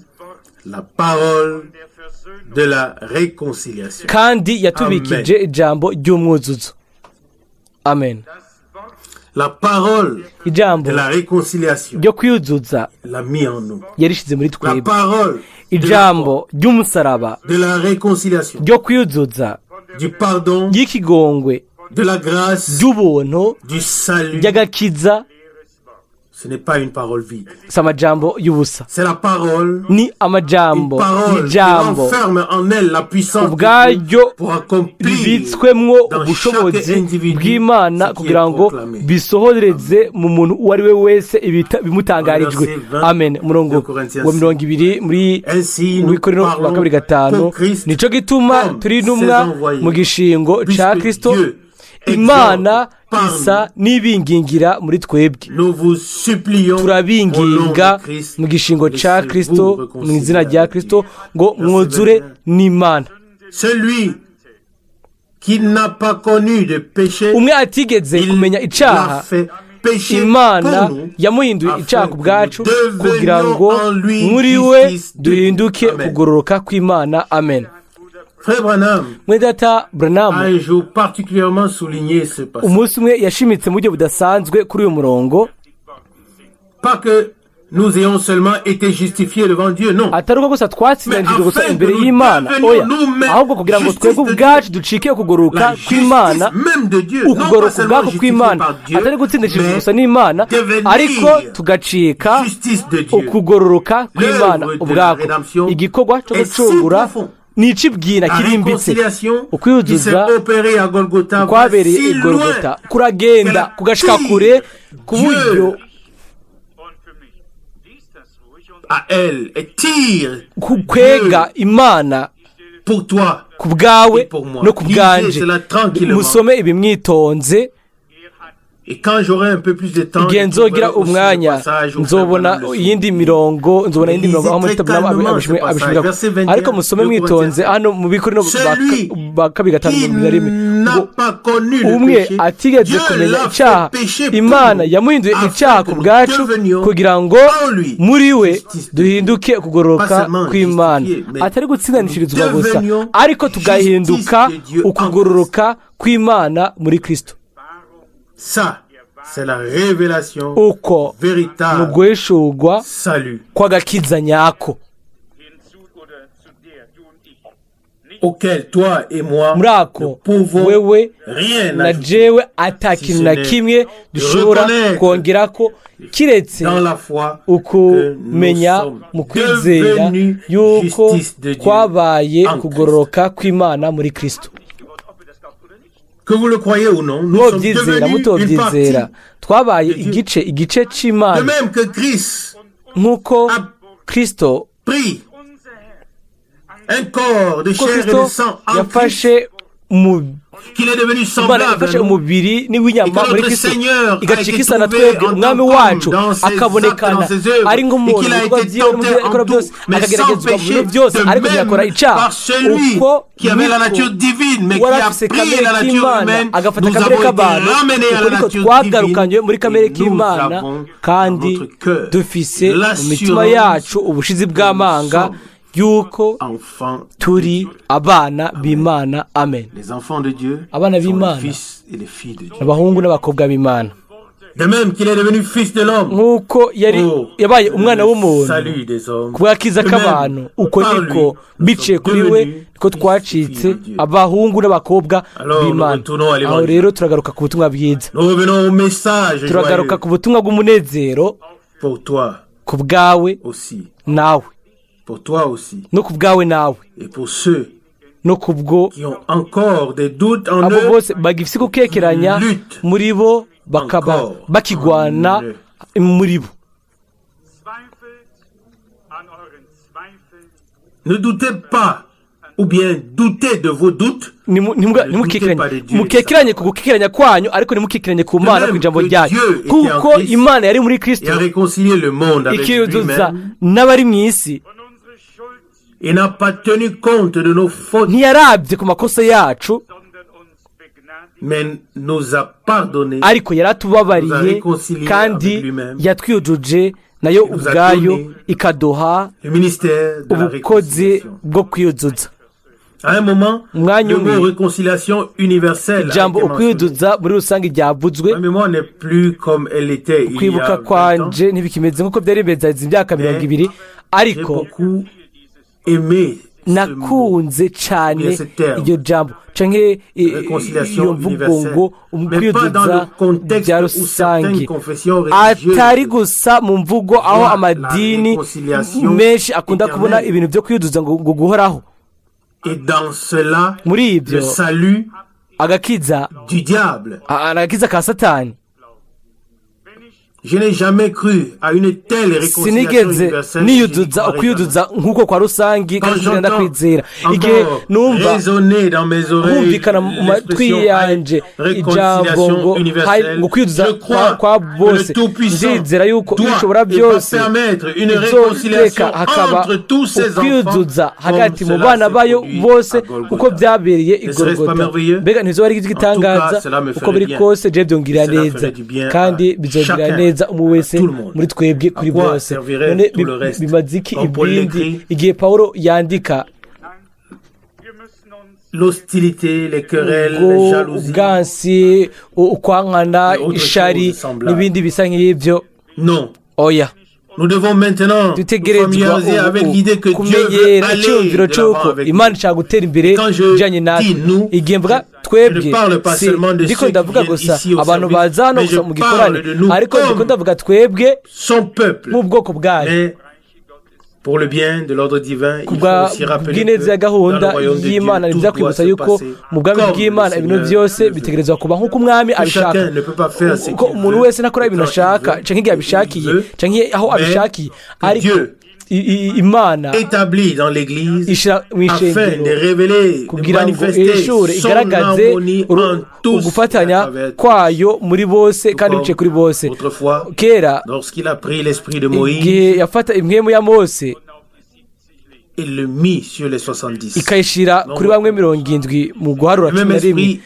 la parole de la réconciliation. kandi yatubikije ijambo ry'umwuzuzo. Amen. La parole Ijambo de la réconciliation ryo kwiyuzuza l'a mis en nous. yarishize muri La twebwe. parole de la, Ijambo ry'umusaraba de la réconciliation, ryo kwiyuzuza, du pardon, ry'ikigongwe, de la grâce, ry'ubuntu, du salut, ry'agakiza, ce n'est pas une parole vide. Si amajambo y'ubusa. C'est la parole, Ni une amajambo, parole qui ijambo renferme en elle la puissance de Dieu ubwaryo pour accomplir ribitswemwo dans chaque ubushobozi individu bw'Imana ce qui kugira est ngo proclamé. bisohoreze mu muntu uwo ari we wese bimutangarijwe. Verset 20, Amen. Umurongo 2 Corinthiens wa 20 muri Ainsi, nous Bikorino wa parlons kabiri 5: pour Christ nico gituma comme turi intumwa ses envoyés, mu gishingo ca puisque Kristo, Dieu Imana exhorte par isa n'ibingingira muri twebwe. Nous vous supplions au nom Turabinginga de Christ, mu gishingo ca laissez-vous Kristo, mu réconcilier izina rya avec Kristo, Dieu. ngo Verset mwuzure 21. n'Imana. Celui qui n'a pas connu de péché, Umwe atigeze il kumenya icaha, l'a fait péché Imana pour nous, yamuhinduye afin icaha ku que bwacu, nous kugira devenions ngo en lui muri we justice de Dieu. duhinduke Amen. kugororoka kw'Imana. Amen. Frère Branham Mwene data Branham a un jour particulièrement souligné ce passage. umunsi umwe yashimitse mu buryo budasanzwe kuri uyu murongo. Pas que nous ayons seulement été justifiés devant Dieu, non. Atari uko gusa twatsindanishijwe gusa Mais afin imbere que nous y'Imana, devenions oya, nous-mêmes ahubwo kugira ngo justice twebwe de ubwacu ducike ukugororoka La justice kw'Imana, même de Dieu, non pas ukugororoka seulement ubwako justifié kw'Imana, par Dieu, atari gutsindishirizwa mais gusa n'Imana, devenir ariko tugacika justice de Dieu. ukugororoka kw'Imana L'œuvre de la ubwako. rédemption Igikorwa cyo est si gucungura profond. ni icibwina La kirimbitse. réconciliation qui s'est Ukwiyuzuza opérée à Golgotha va kwabereye si i Golgota loin kuragenda que kugashika la kure ku Dieu buryo Und für mich. Lies das ruhig und à elle et tire kwega Imana pour toi ku bwawe et pour moi. no ku bwanje. Lisez cela tranquillement. Musome ibi mwitonze. er hat Et quand j'aurai un peu plus de temps, Igihe je nzogira trouverai aussi le umwanya, passage où nzobona Frère Branham le iyindi mirongo, nzobona iyindi mirongo aho muri Lisez très tabula calmement ce passage. Verset 21, ariko musome 2 mwitonze hano mu Bikorino Celui ba kabiri 5 qui 21 n'a ngo pas connu le umwe péché, atigeze Dieu kumenya l'a icyaha, fait péché pour Imana nous, yamuhinduye afin icyaha que ku nous bwacu, devenions kugira ngo en lui muri we justice de Dieu. duhinduke kugororoka Pas seulement kw'Imana, justifié, mais atari gutsindanishirizwa nous gusa, devenions ariko tugahinduka justice de Dieu en ukugororoka kw'Imana muri Kristo. Ça, c'est la révélation Uko ni véritable uguhishurwa salut kw'agakiza nyako hinzu oder zu der du und ich nicht auquel toi et moi muri ne ako pouvons wewe rien na ajouter jewe ata si kintu ce na n'est kimwe dushobora reconnaître kongerako kiretse dans la foi que nous ukumenya sommes mu kwizera devenus yuko justice de Dieu twabaye en Christ. kugororoka kw'Imana muri Kristo. nicht geworden, ob ihr das glaubt oder nicht. Que vous le croyez ou non, nous sommes Mwobyizera devenus une mutobyizera, partie. twabaye de Dieu. igice, igice De c'Imana, même que Christ nk'uko a Kristo pris Unser Herr un corps de ko chair et Kristo de sang en Christ yafashe Qu'il est devenu Imana semblable à ifashe nous. Umubiri w'inyama Et que muri notre Kristo Seigneur a igacika été isa na trouvé twebwe en umwami tant wacu qu'homme dans ses akabonekana actes, dans ses œuvres, ari et nk'umuntu qu'il a ibikorwa été byiwe tenté n'ibyo akora en tout, byose mais sans akageragezwa mu péché, bintu byose de ariko ntiyakora même icyaha par celui uko qui avait la niko nature divine, mais qui wari a afise pris kamere la nature k'Imana humaine, agafata nous kamere avons été k'abantu ramenés à uko la niko nature twagarukanywe muri divine kamere et nous k'Imana avons dans kandi notre cœur dufise mu mitima l'assurance yacu ubushizi bw'amanga sommes yuko enfants, turi abana b'Imana. Amen. les enfants de Dieu, Abana sont les b'Imana. Fils et les filles de Dieu. Abahungu n'abakobwa b'Imana. De même qu'il est devenu fils de l'homme Nk'uko yari pour yabaye umwana le w'umuntu salut des hommes, ku bw'akiza de même, k'abantu uko par niko lui, nous biciye sommes kuri we devenus niko fils et twacitse filles de Dieu. Abahungu n'abakobwa Alors, nous b'Imana. retournons à Aho l'évangile. rero turagaruka ku butumwa bwiza. Nous revenons au message Turagaruka joyeux ku butumwa bw'umunezero pour toi ku bwawe aussi, nawe pour toi aussi, no ku bwawe nawe et pour ceux no ku bwo qui ont encore des doutes en abo eux, bose bagifise gukekeranya lutte muri bo bakaba encore bakigwana en eux. Muri bo. Zweifelt an euren Zweifeln. Ne doutez pas, ou bien doutez de vos doutes, Ntimukekeranye Ne doutez pas de Dieu. Mukekeranye ku gukekeranya kwanyu ariko ntimukekeranye ku Mana même ku ijambo que ryayo Dieu était kuko en Christ Imana yari muri Kristo et a réconcilié le monde avec ikiyuzuza lui-même, n'abari mu isi Und unsere Schuld, et n'a pas tenu compte de nos fautes, ntiyarabye ku makosa yacu sondern uns begnadigt. Mais nous a pardonné, ariko yaratubabariye nous a réconcilié kandi avec lui-même. Yatwiyujuje nayo Il nous a ubwayo donné ikaduha le ministère de la ubukozi réconciliation. Bwo kwiyuzuza. À un moment, Umwanya le mot umwe, réconciliation universelle a ijambo été mentionné. ukwiyuzuza muri rusange ryavuzwe. Ma mémoire n'est plus comme elle était il y a Kwibuka 20 ans. kwanje ntibikimeze nk'uko byari bimeze izi myaka 20 J'ai ariko beaucoup aimé ce mot. Nakunze cyane Bien, ce terme. Iryo jambo canke Réconciliation iyo mvugo universelle. ngo Mais pas dans ukwiyuzuza le contexte bya où rusange certaines confessions religieuses atari gusa mu mvugo aho voient la amadini réconciliation menshi akunda kubona éternelle. Ibintu byo kwiyuzuza ngo ngo guhoraho. Et dans cela, Muri ibyo le salut agakiza du diable. Agakiza ka Satani. Wenn ich Je n'ai jamais cru à une telle réconciliation Sinigeze universelle. Niyuzuza ukwiyuzuza nk'uko kwa rusange Quand kandi j'entends ndakwizera igihe encore numva résonner dans mes oreilles humvikana mu matwi l'expression yanje ijambo réconciliation ngo universelle, ngo kwiyuzuza je crois kwa que bose le Tout-Puissant ndizera yuko doit Ishobora et va byose permettre une izoteka réconciliation hakaba entre tous ses enfants ukwiyuzuza comme hagati mu cela bana s'est bayo produit bose à Golgotha. Uko byabereye i Ne serait-ce pas Golgota. merveilleux? Mbega ntizoba ari igitangaza? En tout cas, cela me Uko ferait biri bien. kose je byongirira Cela neza ferait du bien kandi à bizongirira chacun, neza umwe wese à tout le monde. muri twebwe kuri À quoi bose. Servirait None tout le reste? Bimaze iki Quand Paul ibindi l'écrit, igihe Pawulo yandika Nein, wir müssen uns l'hostilité, les querelles, ubwo les jalousies. Ubwansi ukwankana Et autres ishari choses semblables. N'ibindi bisa nk'ibyo. Non. Oya. Nous devons maintenant nous Dutegerezwa familiariser avec ubu l'idée que Dieu veut kumenyera aller icyumviro de cy'uko l'avant avec Imana nous. ishaka gutera imbere Quand je ijyanye natwe. Dis nous, Igihe mvuga je twebwe ne parle pas si seulement de ndiko ceux qui ndavuga viennent gusa ici au abantu service, baza hano mais gusa je mu gikorane parle de nous ariko ndiko comme ndavuga twebwe son peuple. Nk'ubwoko bwayo. Mais pour le bien de l'ordre divin, il faut Kubwa aussi rappeler bw'ineza ya que dans le gahunda royaume de Dieu, y'Imana ni tout byiza doit kwibutsa se yuko passer mu bwami comme le bw'Imana ibintu Seigneur byose le veut. Bitegerezwa kuba nk'uko umwami Que abishaka chacun ne peut pas faire ce ko qu'il umuntu veut, wese ntakora ibintu quand il ashaka veut, canke igihe et où il abishakiye veut, canke aho mais abishakiye que ariko Dieu Imana établit dans l'Église ishira mu afin ishengero de révéler, de kugira ngo manifester ihishure son igaragaze harmonie en tous et à ugufatanya travers tous. Kwayo muri bose kandi Comme biciye kuri bose. autrefois, Kera lorsqu'il a pris l'esprit de Moïse igihe yafata impwemu ya Mose auf die 70 legt. et le mit sur les 70. Ikayishira kuri bamwe 70 mu guharura Le même 11. esprit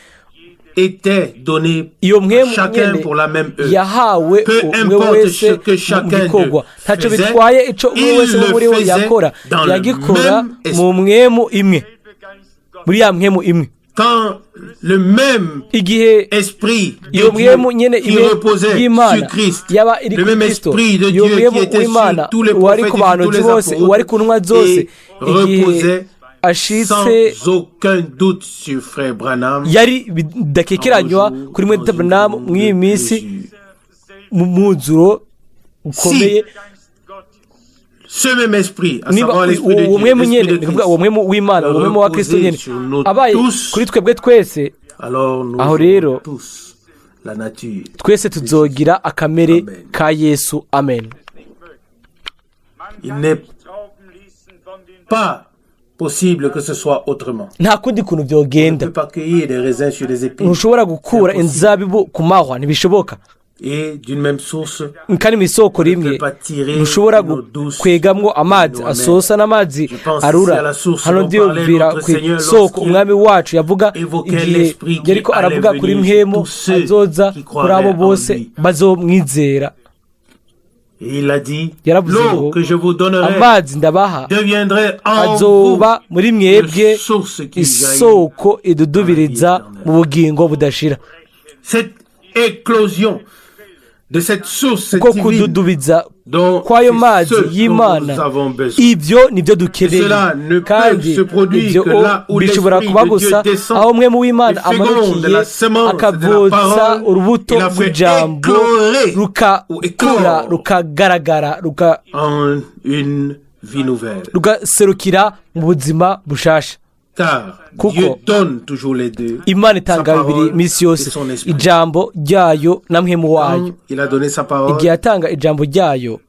était donné Iyo à mpwemu chacun nyene pour la même œuvre. yahawe Peu umwe importe wese ce que mu chacun gikorwa d'eux ntacyo faisait, bitwaye ico umwe il wese wo le muri we faisait yakora dans le yagikora même esprit. Mu mwemu imwe Selbe Geist Gottes muri ya mwemu imwe. Quand le même Igihe esprit de iyo mwemu Dieu nyene qui imwe reposait y'Imana sur Christ, yaba iri le kuri même Kristo esprit de iyo Dieu qui mwemu était sur w'Imana tous les wari prophètes ku et sur tous bahanuzi les bose wari ku ntumwa apôtres zose et igihe reposait ashitse sans aucun doute sur frère Branham yari bidakekeranywa kuri mwe Branham mw'iyi minsi mu mwuzuro ukomeye. Geist Gottes Ce même esprit, à Niba savoir l'esprit de uwo Dieu, mwemu l'esprit nyene de ni kuvuga Christ, uwo mwemu w'Imana uwo mwemu wa Kristo nyene reposait sur nous abaye tous, kuri twebwe twese alors nous aho aurons rero tous la nature. Twese tuzogira akamere Amen. Ka Yesu. Amen. Man Il kann n'est sich trauben ließen von den pas Possible que ce soit autrement. Nta kundi kuntu On ne byogenda. peut pas cueillir des raisins sur des épines. Ntushobora gukura inzabibu ku mahwa, ntibishoboka. Et d'une même source, Kandi mu isoko rimwe ntushobora kwegamwo amazi asosa n'amazi arura. Hano ndiyumvira ku isoko umwami wacu yavuga igihe yariko aravuga kuri mpwemu azoza kuri abo bose bazomwizera. Et il a dit, Yaravuze l'eau ngo, que je vous donnerai amazi ndabaha deviendrait en vous azoba muri mwebwe une source qui jaillit. isoko idudubiriza mu bugingo budashira. Cette éclosion de cette source Uko divine kududubiza dont kw'ayo c'est mazi ce dont y'Imana, nous avons besoin. Ibyo nibyo dukeneye. Cela ne peut Kandi se produire ibyo que là où bishobora l'Esprit kuba de Dieu gusa descend aho mpwemu w'Imana et féconde amanukiye la semence de la akavutsa parole, urubuto il a fait rw'ijambo, éclorer ou rukakura, éclore rukagaragara, en une vie nouvelle. Rugaserukira mu buzima bushasha. Car Kuko Dieu donne toujours les deux. Imana itanga Sa bibiri parole iminsi yose, et son esprit. ijambo ryayo na mpwemu wayo. Quand il a donné sa parole, Igihe yatanga ijambo ryayo,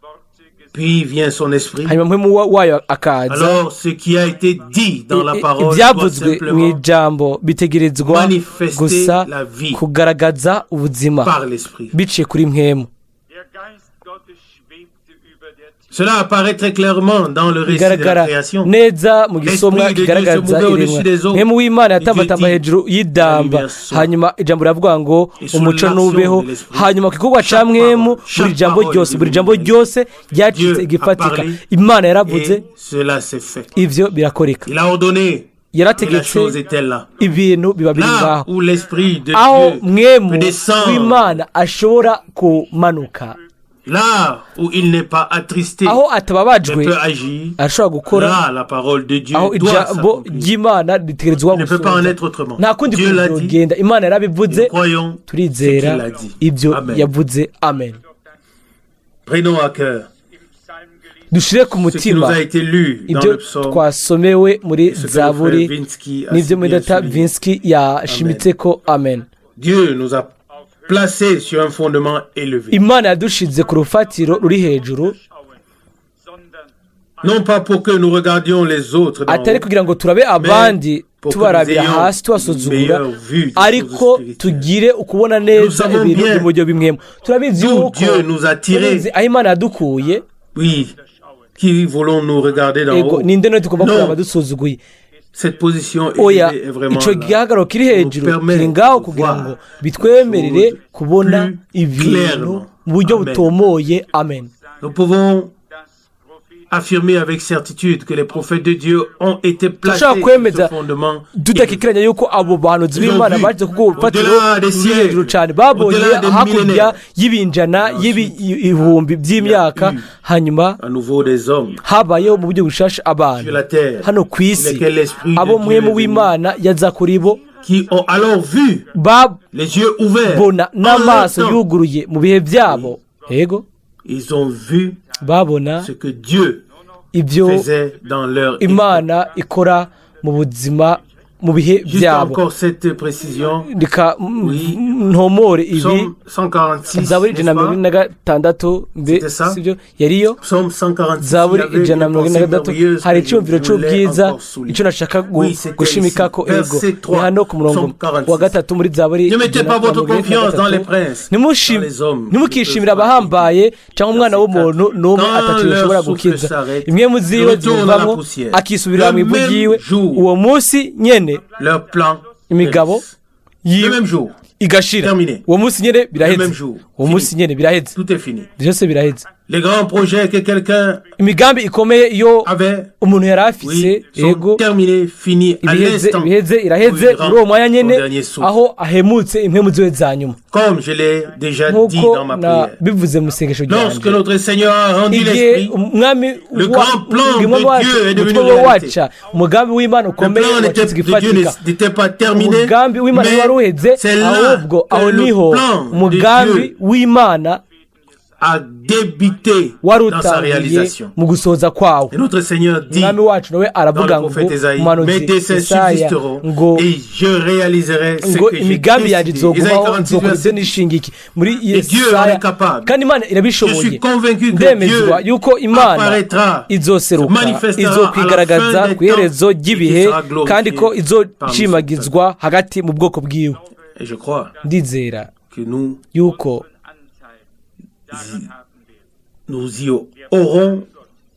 puis vient son esprit. Hanyuma mpwemu wayo akaza. Alors, ce qui a été dit dans la parole doit Ibyavuzwe mu simplement ijambo bitegerezwa manifester gusa la vie kugaragaza ubuzima par l'esprit. Biciye kuri mpwemu. Der Geist Gottes schwebte über der Tiefe. Cela apparaît très clairement dans le récit de la Bigaragara création. neza mu gisomwa L'Esprit de Dieu kigaragaza se mouvait iremwa. au-dessus des eaux. Mpwemu w'Imana Et Dieu yatambatamba dit, hejuru y'idamba, la lumière soit. Hanyuma ijambo riravuga ngo Et sous umuco l'action nubeho. de l'Esprit, Hanyuma ku gikorwa ca chaque mpwemu, parole, chaque buri jambo parole ryose, est buri jambo devenue ryose ryacitse Dieu a igifatika. parlé Imana yaravuze, et cela s'est fait. Ivyo birakoreka. Il a ordonné et la Yarategetse, chose était là. ibintu biba biri Là ngaho. où l'Esprit de Aho Dieu mpwemu peut descendre, w'Imana ashobora kumanuka, là où il n'est pas attristé, aho atababajwe, mais peut agir, arashobora gukora, là la parole de Dieu aho doit ijambo s'accomplir. ry'Imana ritegerezwa Il ne peut pas en gusohoza. être autrement. Nta kundi Dieu kuntu l'a dit, byogenda. Imana yarabivuze, nous croyons ce turizera qu'il a dit. ibyo Amen. yavuze. Amen. Prenons à cœur Im Psalm gelesen. Dushire ku ce qui nous mutima a été lu dans ibyo le psaume twasomewe muri et ce que le frère Zaburi Vinsky a n'ibyo si muri bien data souligné. Vinsky yashimitse ko. Amen. Dieu nous a placés sur un fondement élevé. Imana yadushize ku rufatiro ruri hejuru. Schauen, sondern Non pas pour que nous regardions les autres d'en Atari haut, kugira ngo turabe abandi pour que tubarabira nous ayons hasi tubasuzugura, une meilleure vue des ariko choses spirituelles. Tugire ukubona neza Nous savons ibintu bien byo mu buryo bimwemo. Turabizi d'où yuko Dieu nous a tirés. turabizi aho Imana yadukuye. Oui, qui voulons-nous regarder d'en Ego haut? ninde none tugomba Non. kuraba dusuzuguye? Cette position Oya, élevée est vraiment ico là. gihagararo kiri Nous hejuru permet kiri ngaho de kugira voir ngo bitwemerere choses kubona plus ibintu clairement. mu buryo Amen. butomoye. Amen. Nous pouvons das Prophet affirmer avec certitude que les prophètes de Dieu ont été placés Turashobora sur kwemeza ce fondement tudakikiranya yuko abo bahanuzi Ils ont b'Imana vu bagize kubwo bufatiro au-delà des ruri siècles, hejuru cyane. Babonye au-delà des hakurya millénaires. y'ibinjana, y'ibihumbi by'imyaka. eu Hanyuma à nouveau des hommes habayeho mu buryo bushasha abantu sur la terre hano ku isi sur lesquels l'Esprit de abo Dieu mpwemu est venu, w'Imana yaza kuri bo, qui ont alors vu les yeux ouverts babona en n'amaso leur temps. yuguruye mu bihe byabo. Yego. Ils ont vu Babona ce que Dieu ibyo faisait dans leur époque. Imana ikora mu buzima mu bihe Juste byabo. encore cette précision. Reka Oui. ntomore ibi. Psaume 146, Zaburi n'est-ce ijana na mirongo pas? ine na gatandatu mbe C'était ça? sibyo yariyo? Psaume 146, il y Zaburi avait ijana na une mirongo ine na pensée gatandatu merveilleuse hari que je icyumviro voulais cy'ubwiza encore souligner. icyo nashaka Oui, c'était gushimikako. ici. Ego, Verset ni 3, hano ku murongo Psaume 46. wa gatatu muri Zaburi Ne mettez ijana pas na votre mirongo ine na confiance dans les gatatu. princes, dans les hommes Ntimukishimire qui peuvent abahambaye cyangwa umwana Verset w'umuntu 4. n'umwe Quand atatu leur bishobora souffle gukiza. s'arrête, Imwe mu ziwe retourne à la zivamo, poussière. akisubirira Le mu ivu même ryiwe. jour. Uwo munsi nyene Leur plan imigabo périsse. Le même jour, igashira. Terminé. Uwo munsi nyene biraheze. Le même jour. Uwo munsi nyene biraheze. Tout est fini. Byose biraheze. Les grands projets que quelqu'un Imigambi ikomeye iyo avait, umuntu yari afise, oui, sont yego, terminés, finis à ibiheze, l'instant ibiheze, iraheze où il muri uwo mwanya rend son nyene dernier souffle. aho ahemutse impwemu ziwe za nyuma. Comme je l'ai déjà dit Nk'uko dans ma prière. nabivuze mu isengesho Lorsque ryanjye, notre Seigneur a rendu igihe l'esprit, umwami le grand plan de umwami wacu Dieu est devenu umutwe we réalité. waca, umugambi w'Imana Le ukomeye plan wacitse de Dieu igifatika. n'était pas terminé, Umugambi w'Imana mais wari uheze, c'est là ahubwo que aho le niho plan de umugambi Dieu w'Imana a débuté wari dans sa utanguye réalisation. Mu gusohoza kwawo. Et notre Seigneur dit Umwami wacu nawe dans aravuga le ngo prophète Esaïe, mes umuhanuzi desseins Yesaya subsisteront ngo et je réaliserai ce ngo que j'ai imigambi yanjye décidé. Esaïe izogumaho, 46, nzokora ibyo verset 10. nishingiki muri Et Dieu en Yesaya. est capable. Kandi Imana Je irabishoboye. suis convaincu que Ndemezwa Dieu yuko Imana apparaîtra, izoseruka, manifestera à la izokwigaragaza fin des ku iherezo temps et ry'ibihe, qui sera glorifié kandi ko parmi izoshimagizwa hagati mu bwoko bwiwe. Et je crois Ndizera que nous, yuko Anteil daran haben werden. nous y aurons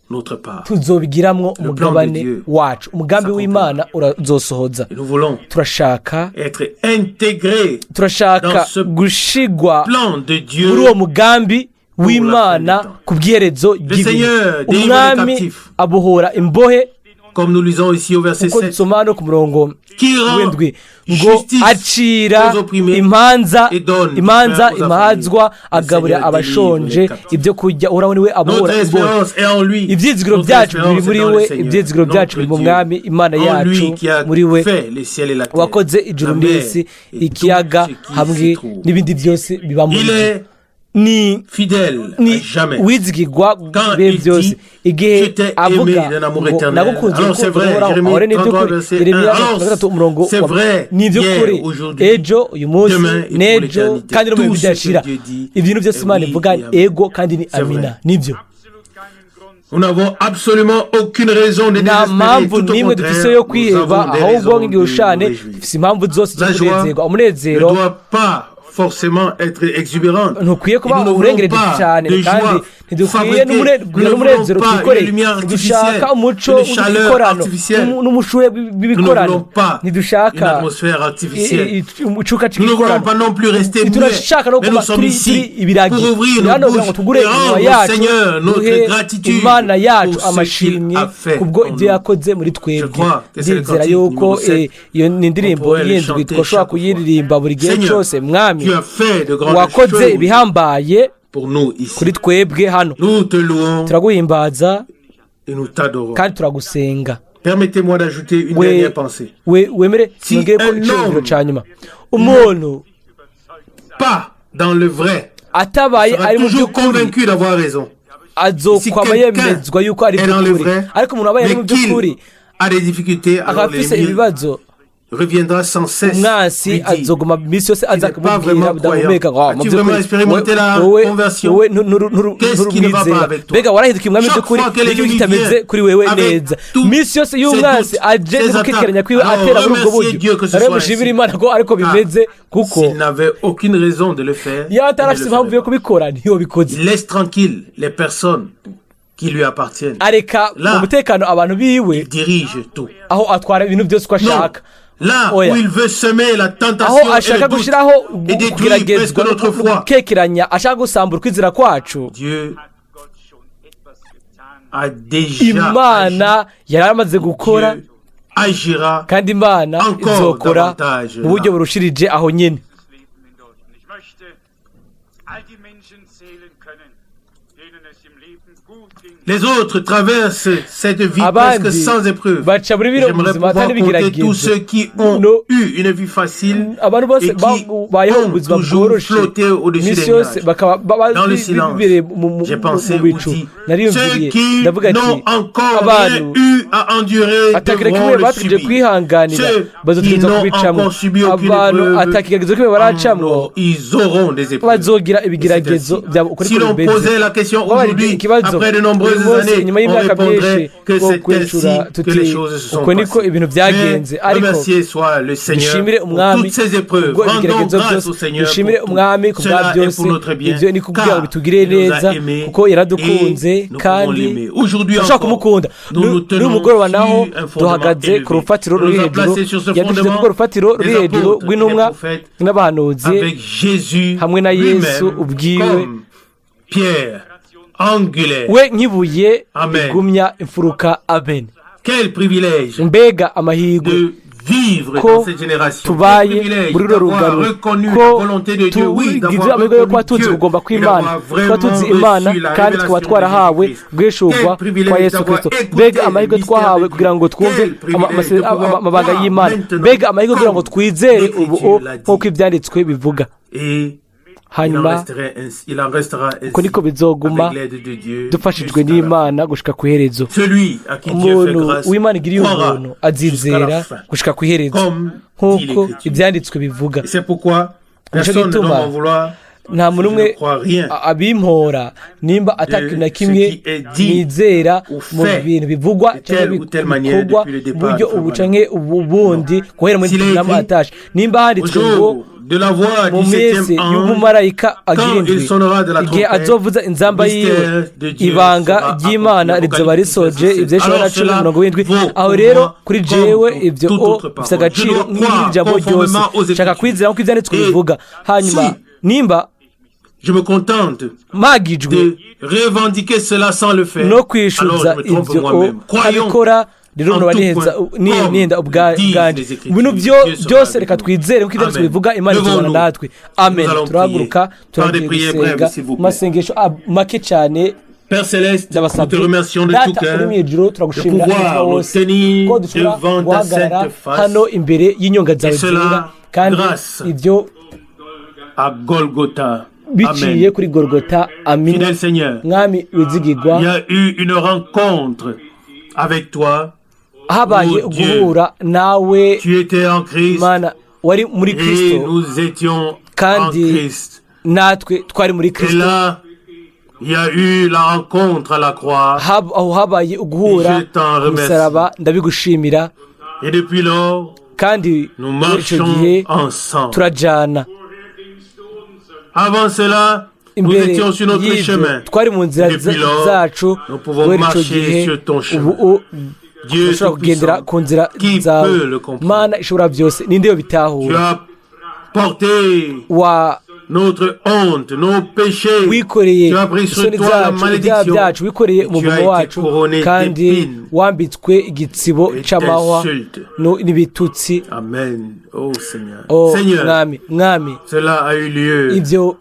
notre part. tuzobigiramwo Plan de umugabane Dieu wacu. Umugambi s'accomplira. w'Imana urazosohoza. Et nous voulons Turashaka être intégrés turashaka dans ce gushigwa plan de Dieu. muri uwo mugambi w'Imana Fin du temps. ku bw'iherezo ry'ibihe. Seigneur délivre les Umwami captifs. Abohora imbohe, Comme nous lisons ici au verset uko 7, dusoma hano ku murongo qui rend w'indwi ngo justice acira aux opprimés imanza et donne du imanza pain aux imahazwa, affamés. Le agaburira Seigneur abashonje délivre les captifs. ibyo kurya. Uhoraho niwe abohora Notre imbohe. espérance est en lui. Ibyizigiro Notre byacu biri espérance muri est dans we. le Seigneur, Ibyizigiro byacu biri mu notre Dieu. Mwami Imana En yacu, lui qui a muri we fait le ciel et la terre, wakoze ijuru la mer n'isi, et tout ikiyaga ce qui hamwe s'y trouve. n'ibindi byose biba muri Il byo. est Ni fidèle ni à jamais. wizigirwa Quand ibihe il byose. dit, Igihe je t'ai avuga aimé d'un amour ngo éternel. nagukunze Alors, c'est urukundo vrai, ruhoraho, Jérémie aho rero ni 33, iby'ukuri. verset Yeremiya 1. Alors, 33 umurongo c'est wa vrai, ni iby'ukuri, hier, aujourd'hui, ejo, uyu munsi, demain et pour n'ejo, l'éternité. kandi no mu bihe Tout ce que bidashira. Dieu dit Ibintu byose est Imana oui ivuga et ni amen. ego kandi ni C'est amina. vrai. Nibyo. Absolut keinen Grund Nous n'avons absolument aucune raison de Nta désespérer. mpamvu Tout au n'imwe dufise contraire, yo nous kwiheba, avons des ahubwo raisons de nous nk'igihushane réjouir. dufise impamvu zose zo La joie kunezerwa. ne Umunezero doit pas forcément être exubérante. Ntukwiye Et kuba nous ne voulons uburengereje pas cyane, de kandi joie ntidukwiye fabriquée. Nous kugira ne voulons n'umunezero pas une twikoreye. lumière artificielle, Ntidushaka umuco une chaleur w'ibikorano artificielle. n'umushuhe Nous ne w'ibikorano. voulons pas une Ntidushaka atmosphère artificielle. Icuka Nous ne voulons cy'igikorano. pas non plus rester muets, Ntiturashaka no mais kuba nous sommes turi ici turi ibiragi. pour ouvrir Turi nos hano kugira ngo bouches tugure et iminwa rendre au yacu, Seigneur notre duhe gratitude Imana yacu pour ce qu'il amashimwe a fait kubwo en ibyo nous. yakoze muri Je twebwe. crois que c'est le Ndizera cantique yuko numéro 7. iyo ni indirimbo On pourrait le y'indwi, chanter twashobora chaque fois. kuyiririmba buri gihe Seigneur, cyose. Mwami, tu as fait de grandes wakoze choses ibihambaye pour nous ici. Kuri twebwe hano. Nous te louons Turaguhimbaza et nous t'adorons. Kandi turagusenga. Permettez-moi d'ajouter une We dernière pensée. We wemere Si nongere ko un icyumviro homme cya nyuma. Umuntu pas dans le vrai atabaye sera ari mu toujours by'ukuri convaincu d'avoir raison. azokwama Si quelqu'un yemezwa yuko ari est dans le by'ukuri. vrai, Ariko umuntu abaye ari mu mais qu'il by'ukuri a des difficultés, akaba alors afise l'ennemi ibibazo, reviendra sans cesse umwansi lui dire, azoguma iminsi yose aza Tu n'es pas kumubwira vraiment budahumeka ngo croyant. "Ah, mu As-tu by'ukuri vraiment expérimenté la wowe conversion? wowe Qu'est-ce qui ne va pas nturumwizera avec toi? Mbega warahindukiye Umwami Chaque by'ukuri? fois que Niki l'ennemi kitameze vient kuri wewe avec neza?" tous Minsi yose ses y'umwansi doutes, aje ses gukekeranya kwiwe attaques, atera alors muri ubwo remerciez buryo, Dieu que ce rero soit mushimire ainsi. Imana ko ariko Car bimeze, kuko s'il n'avait aucune raison de le faire, iyo il ne atarafise le impamvu ferait yo pas. kubikora ntiyobikoze. Il laisse tranquille les personnes qui lui appartiennent. Areka Là, mu mutekano abantu biwe. il dirige tout. Aho atwara ibintu byose uko Non. ashaka. Là Oya. où il veut semer la tentation Aho et ashaka le doute gushyiraho et détruire kugeragezwa presque notre foi, gukekeranya, ashaka gusambura ukwizera kwacu, Dieu Hat Gott schon etwas getan. a déjà Imana yari amaze agi. gukora. Dieu agira Kandi Imana encore izokora davantage mu buryo là. burushirije aho nyine. Dieses Leben in Deutschland. Ich möchte all die Menschen zählen können, denen es im Leben gut ging. Les autres traversent cette vie Abandi presque sans épreuve. Baca muri bino J'aimerais buzima pouvoir atari compter ibigeragezo. tous ceux qui ont No. eu une vie facile Abantu bose et qui babayeho ont ubuzima toujours bworoshe flotté au-dessus iminsi des yose nuages. bakaba Dans le silence, bibereye j'ai mu pensé ou bicu. dit, Nariyumviriye ceux qui ndavuga ati n'ont encore rien abantu eu à endurer atakira devront kimwe le bategereje subir. kwihanganira Ceux qui bazotegerezwa n'ont kubicamwo. encore subi aucune Abantu épreuve, atakigeragezo kimwe baracamwo ils auront des épreuves. bazogira Et c'est ibigeragezo ainsi. byabo. Ukuri Si l'on bimeze. posait la question Babajije aujourd'hui, ikibazo après de uyu nombreuses munsi années, inyuma on y'imyaka myinshi répondrait que two c'est kwicura ainsi que tuti les choses se sont uko niko passées. ibintu byagenze. Mais Ariko remercier soit le Seigneur dushimire pour Umwami toutes ces épreuves. kubwo Rendons ibigeragezo grâce byose. au Seigneur Dushimire pour tout. Umwami ku bwa Cela est byose. pour notre bien, Ibyo ni kugira ngo car bitugirire il nous a neza, aimés kuko yaradukunze et nous pouvons kandi l'aimer. Aujourd'hui turashobora encore, kumukunda. nous nous tenons N'umugoroba naho sur un fondement duhagaze élevé. ku rufatiro Il nous ruri a hejuru. placés sur ce Yadushyize fondement ku rufatiro ruri des hejuru apôtres et des rw'intumwa prophètes n'abahanuzi avec Jésus hamwe na Yesu lui-même ubwiwe comme pierre angulaire. We nk'ibuye Amen. rigumya imfuruka. Amen. Quel privilège Mbega amahirwe de vivre ko dans cette génération. Quel tubaye privilège muri runo d'avoir rungano, reconnu la ko volonté de Dieu, oui, tugize d'avoir amahirwe yo kuba reconnu tuzi Dieu kugomba et kw'Imana, d'avoir kuba tuzi vraiment Imana reçu la kandi tukaba révélation de twarahawe Jésus-Christ. ubwishurwa Quel kwa privilège Yesu d'avoir Kristo. écouté Mbega le amahirwe mystère twahawe de kugira ngo Dieu. twumve Quel privilège de pouvoir amabanga croire y'Imana. maintenant Mbega amahirwe kugira ngo comme twizere ubu l'Écriture l'a dit. nk'uko ibyanditswe bivuga. Et Hanyuma uko niko bizoguma, dufashijwe n'Imana, gushika ku iherezo. Umuntu w'Imana igiriye ubuntu azizera gushika ku iherezo, nk'uko Ibyanditswe bivuga. Nico gituma nta muntu umwe abimpora nimba atakintu na kimwe nizera mu bintu bivugwa cyangwa bikorwa mu buryo ubu canke ubundi guhera muri nama atashe. Nimba handitswe ngo mu minsi y'umumarayika agira indwi, igihe azovuza inzamba yiwe, ibanga ry'Imana rizoba risoje, Ibyinshi na 10:70. Aho rero kuri jewe ibyo o bifite agaciro nk'irindi jambo ryose. Nshaka kwizera nk'uko Ibyanditswe bivuga. Hanyuma nimba Je me contente mpagijwe de revendiquer cela sans le faire, no kwishyuza alors je me trompe ibyo moi-même. Croyons abikora rero en noba tout niheza point, comme nihenda disent ubwanje. les Écritures, Ibintu Dieu sera byose avec reka nous. twizere nk'uko Ibyanditswe Amen. bivuga, Imana izobana Levons-nous. natwe. Amen. Nous allons Turahaguruka, prier. Par des turagiye prières gusenga brèves, s'il vous mu plaît. masengesho make cyane. Père Céleste, nous te Ndabasabye. remercions de tout Data uri cœur mu ijuru, de turagushimira pouvoir umutima nous wose tenir ko dushobora devant ta guhagarara sainte face hano imbere y'inyonga zawe Et cela zera, kandi grâce ibyo à Golgotha. biciye Amen. kuri Gorogota. Amina. Fidèle Seigneur, Mwami wizigirwa, il y a eu une rencontre avec toi. Habaye Oh Dieu, guhura nawe. Tu étais en Christ Mana, wari muri et Kristo, nous étions en kandi Christ. natwe twari muri Et Kristo. là, il y a eu la rencontre à la croix. Aho habaye uguhura Et je t'en ku remercie. musaraba. Ndabigushimira. Et depuis lors, Kandi nous muri icyo marchons gihe ensemble. turajana. Avant cela, nous Imbere étions sur notre y'ibyo chemin. twari mu nzira Depuis lors, zacu. nous pouvons Guhera icyo marcher gihe sur ton chemin. ubu Dieu ushobora kugendera Tout-Puissant, ku nzira qui zawe. peut le comprendre? Mana ishobora byose, ninde yo Tu bitahura? as porté Wa notre honte, nos péchés. wikoreye Tu as pris sur isoni toi la zacu, ibyaha malédiction. byacu, wikoreye Et tu as umuvumo été wacu, couronné kandi d'épines wambitswe igitsibo et c'amahwa d'insultes. n'ibitutsi. Amen. Oh Seigneur. O Seigneur, Mwami, Mwami, cela a eu lieu ibyo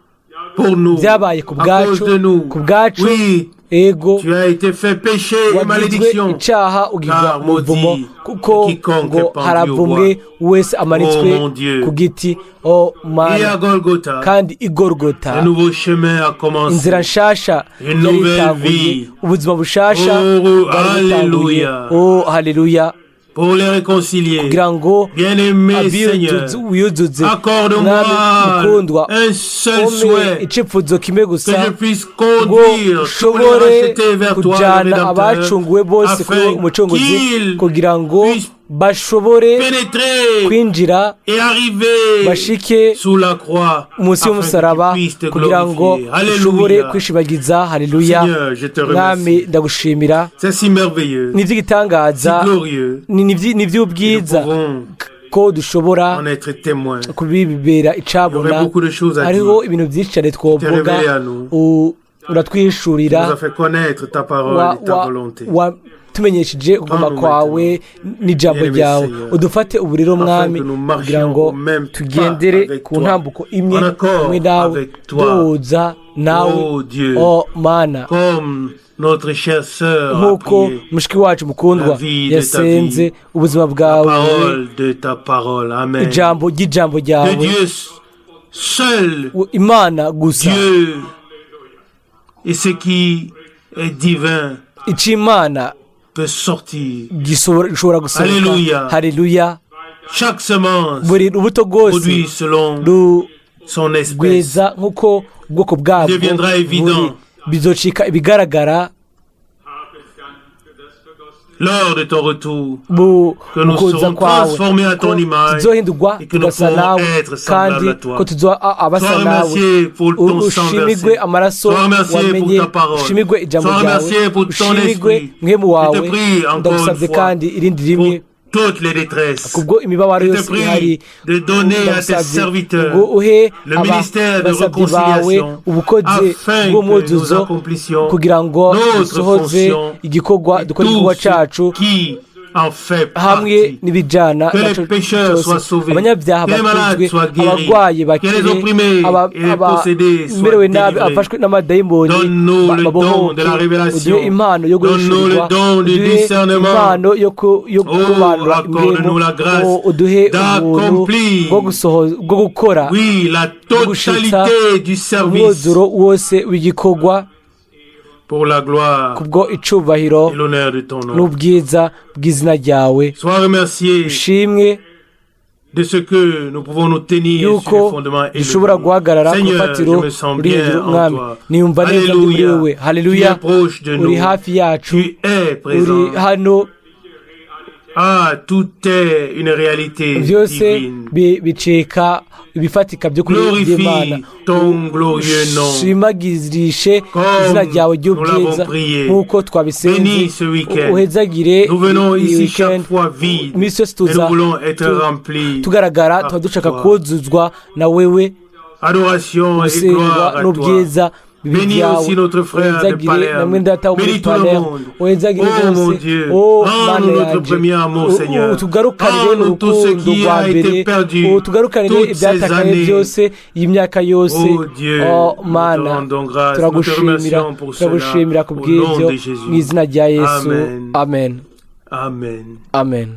pour nous, byabaye ku à bwacu, cause de nous. ku bwacu. Oui, Ego, tu as été fait péché et wagizwe malédiction. icyaha, ugirwa Car umuvumo, maudit kuko quiconque ngo est pendu au haravumwe wese amanitswe Oh, mon Dieu. ku giti. O Et à Mana, Golgotha, kandi i Gorgota un nouveau chemin a commencé. inzira nshasha Une yari nouvelle itanguye, vie. ubuzima bushasha Oh, bwari butanguye. Alléluia. Oh haleluya! Pour les réconcilier. Kugira ngo Bien-aimé Seigneur, wiyuzuze. accorde-moi Mwami mukundwa, un seul umpe souhait, icyifuzo kimwe que gusa, je puisse ngo conduire tous les ushobore rachetés vers toi, le kujyana Rédempteur, abacunguwe bose kuri wowe, afin Umucunguzi, qu'ils kugira ngo puissent bashobore pénétrer kwinjira, et arriver bashike sous la croix, munsi afin que tu y'umusaraba, puisses te kugira ngo glorifier. ushobore Alléluia. kwishibagiza. Haleluya. Seigneur, je te Mwami, remercie. ndagushimira. C'est si merveilleux, Ni iby'igitangaza, si glorieux. ni Nous iby'ubwiza pouvons ko dushobora en être témoins. kubibera Il y icabona. aurait beaucoup de choses à Hariho dire. ibintu byinshi cyane twovuga. Révélé à nous. Uratwishurira. Tu nous as fait connaître ta parole et ta volonté. Watumenyesheje kuguma Prends-nous kwawe n'ijambo Bien-aimé ryawe. Seigneur, Udufate ubu rero, afin Mwami, que nous marchions kugira ngo au même pas tugendere avec ku toi, ntambuko imwe en accord hamwe nawe, avec toi. duhuza nawe. Oh Dieu, O Mana, comme notre chère sœur a nk'uko prié, mushiki wacu mukundwa la vie de ta yasenze, vie, ubuzima la bwawe, parole de ta parole. Amen. ijambo ry'ijambo De ryawe. Dieu seul, Imana gusa, Dieu et ce qui est divin ic'Imana peut sortir. gishobora gusohoka. Haleluya. Haleluya. Chaque semence Buri rubuto rwose produit selon son espèce. rugwiza nk'uko ubwoko bwabwo Deviendra évident. buri. Bizocika ibigaragara Lors de ton retour, que mu nous kuza serons kwawe, transformés à ton ko image tuzohindurwa et que nous tugasa pourrons nawe, être semblables kandi à toi. ko tuzoba abasa Sois nawe. remercié pour ton sang Ushimigwe versé. amaraso Sois remercié pour wamenye, ta parole. ushimigwe ijambo Sois ryawe, remercié pour ton ushimigwe esprit. mwemu Je te wawe. prie encore une Ndagusabye fois kandi irindi rimwe pour toutes les détresses. kubwo imibabaro Je te yose prie ihari. de donner à tes Ndagusabye serviteurs ngo uhe le ministère de abasabyi bawe réconciliation ubukozi afin que nous bw'umwuzuzo, accomplissions kugira ngo notre dusohoze fonction igikorwa, et dukore tout igikorwa ce cacu qui en fait hamwe partie. N'ibijana Que les naco pécheurs cyose. soient sauvés, Abanyabyaha que les malades bakizwe, soient guéris, abarwayi que bakire, les opprimés et les possédés soient abamerewe nabi, délivrés. abafashwe n'amadayimoni Donne-nous le don babohoke. De la révélation. Uduhe impano yo Donne-nous le guhishurirwa, don du uduhe discernement. impano yo Oh, kurobanura accorde-nous impwemu. la grâce Oh, uduhe ubuntu d'accomplir. bwo gusohoza, bwo gukora, Oui, la gushitsa totalité du service umwuzuro wose w'igikorwa pour la gloire kubwo icubahiro et l'honneur de ton nom. N'ubwiza bw'izina ryawe. Sois remercié Ushimwe de ce que nous pouvons nous tenir sur le yuko fondement élevé. dushobora guhagarara ku Seigneur, je rufatiro me sens ruri bien hejuru. en Mwami, toi. niyumva neza ndi muri Alléluia. wewe. Tu Haleluya. Es proche de Uri nous. hafi yacu. Tu es Uri présent. Hano. Ah, tout est une réalité Byose divine. Bicika ibifatika by'ukuri Glorifie by'Imana. Ton glorieux nom. Ushimagirishe Comme izina ryawe nous ry'ubwiza l'avons prié. nk'uko twabisenze. Bénis ce week-end. Uhezagire Nous venons iyi ici chaque weekend. Fois vides Iminsi yose et nous tuza voulons être remplis tugaragara par tuba dushaka toi. Kuzuzwa na wewe. Adoration et Gusengwa gloire à toi. N'ubwiza bibe Bénis byawe. Aussi notre frère de Uhezagire na Palerme. mwene data wo muri Bénis tout le Palerme. Monde. Uhezagire Oh mon bose. Dieu, O rends-nous Mana notre yanje, premier amour, Seigneur. Utugarukanire Rends-nous tout ce urukundo qui rwa a été mbere, perdu utugarukanire toutes ces ibyatakaye années. Byose iyi myaka yose. Oh Dieu, O nous te Mana, rendons grâce, nous te turagushimira, remercions pour cela. Turagushimira ku Au nom bw'ibyo de Jésus. mu izina rya Yesu. Amen. Amen. Amen. Amen.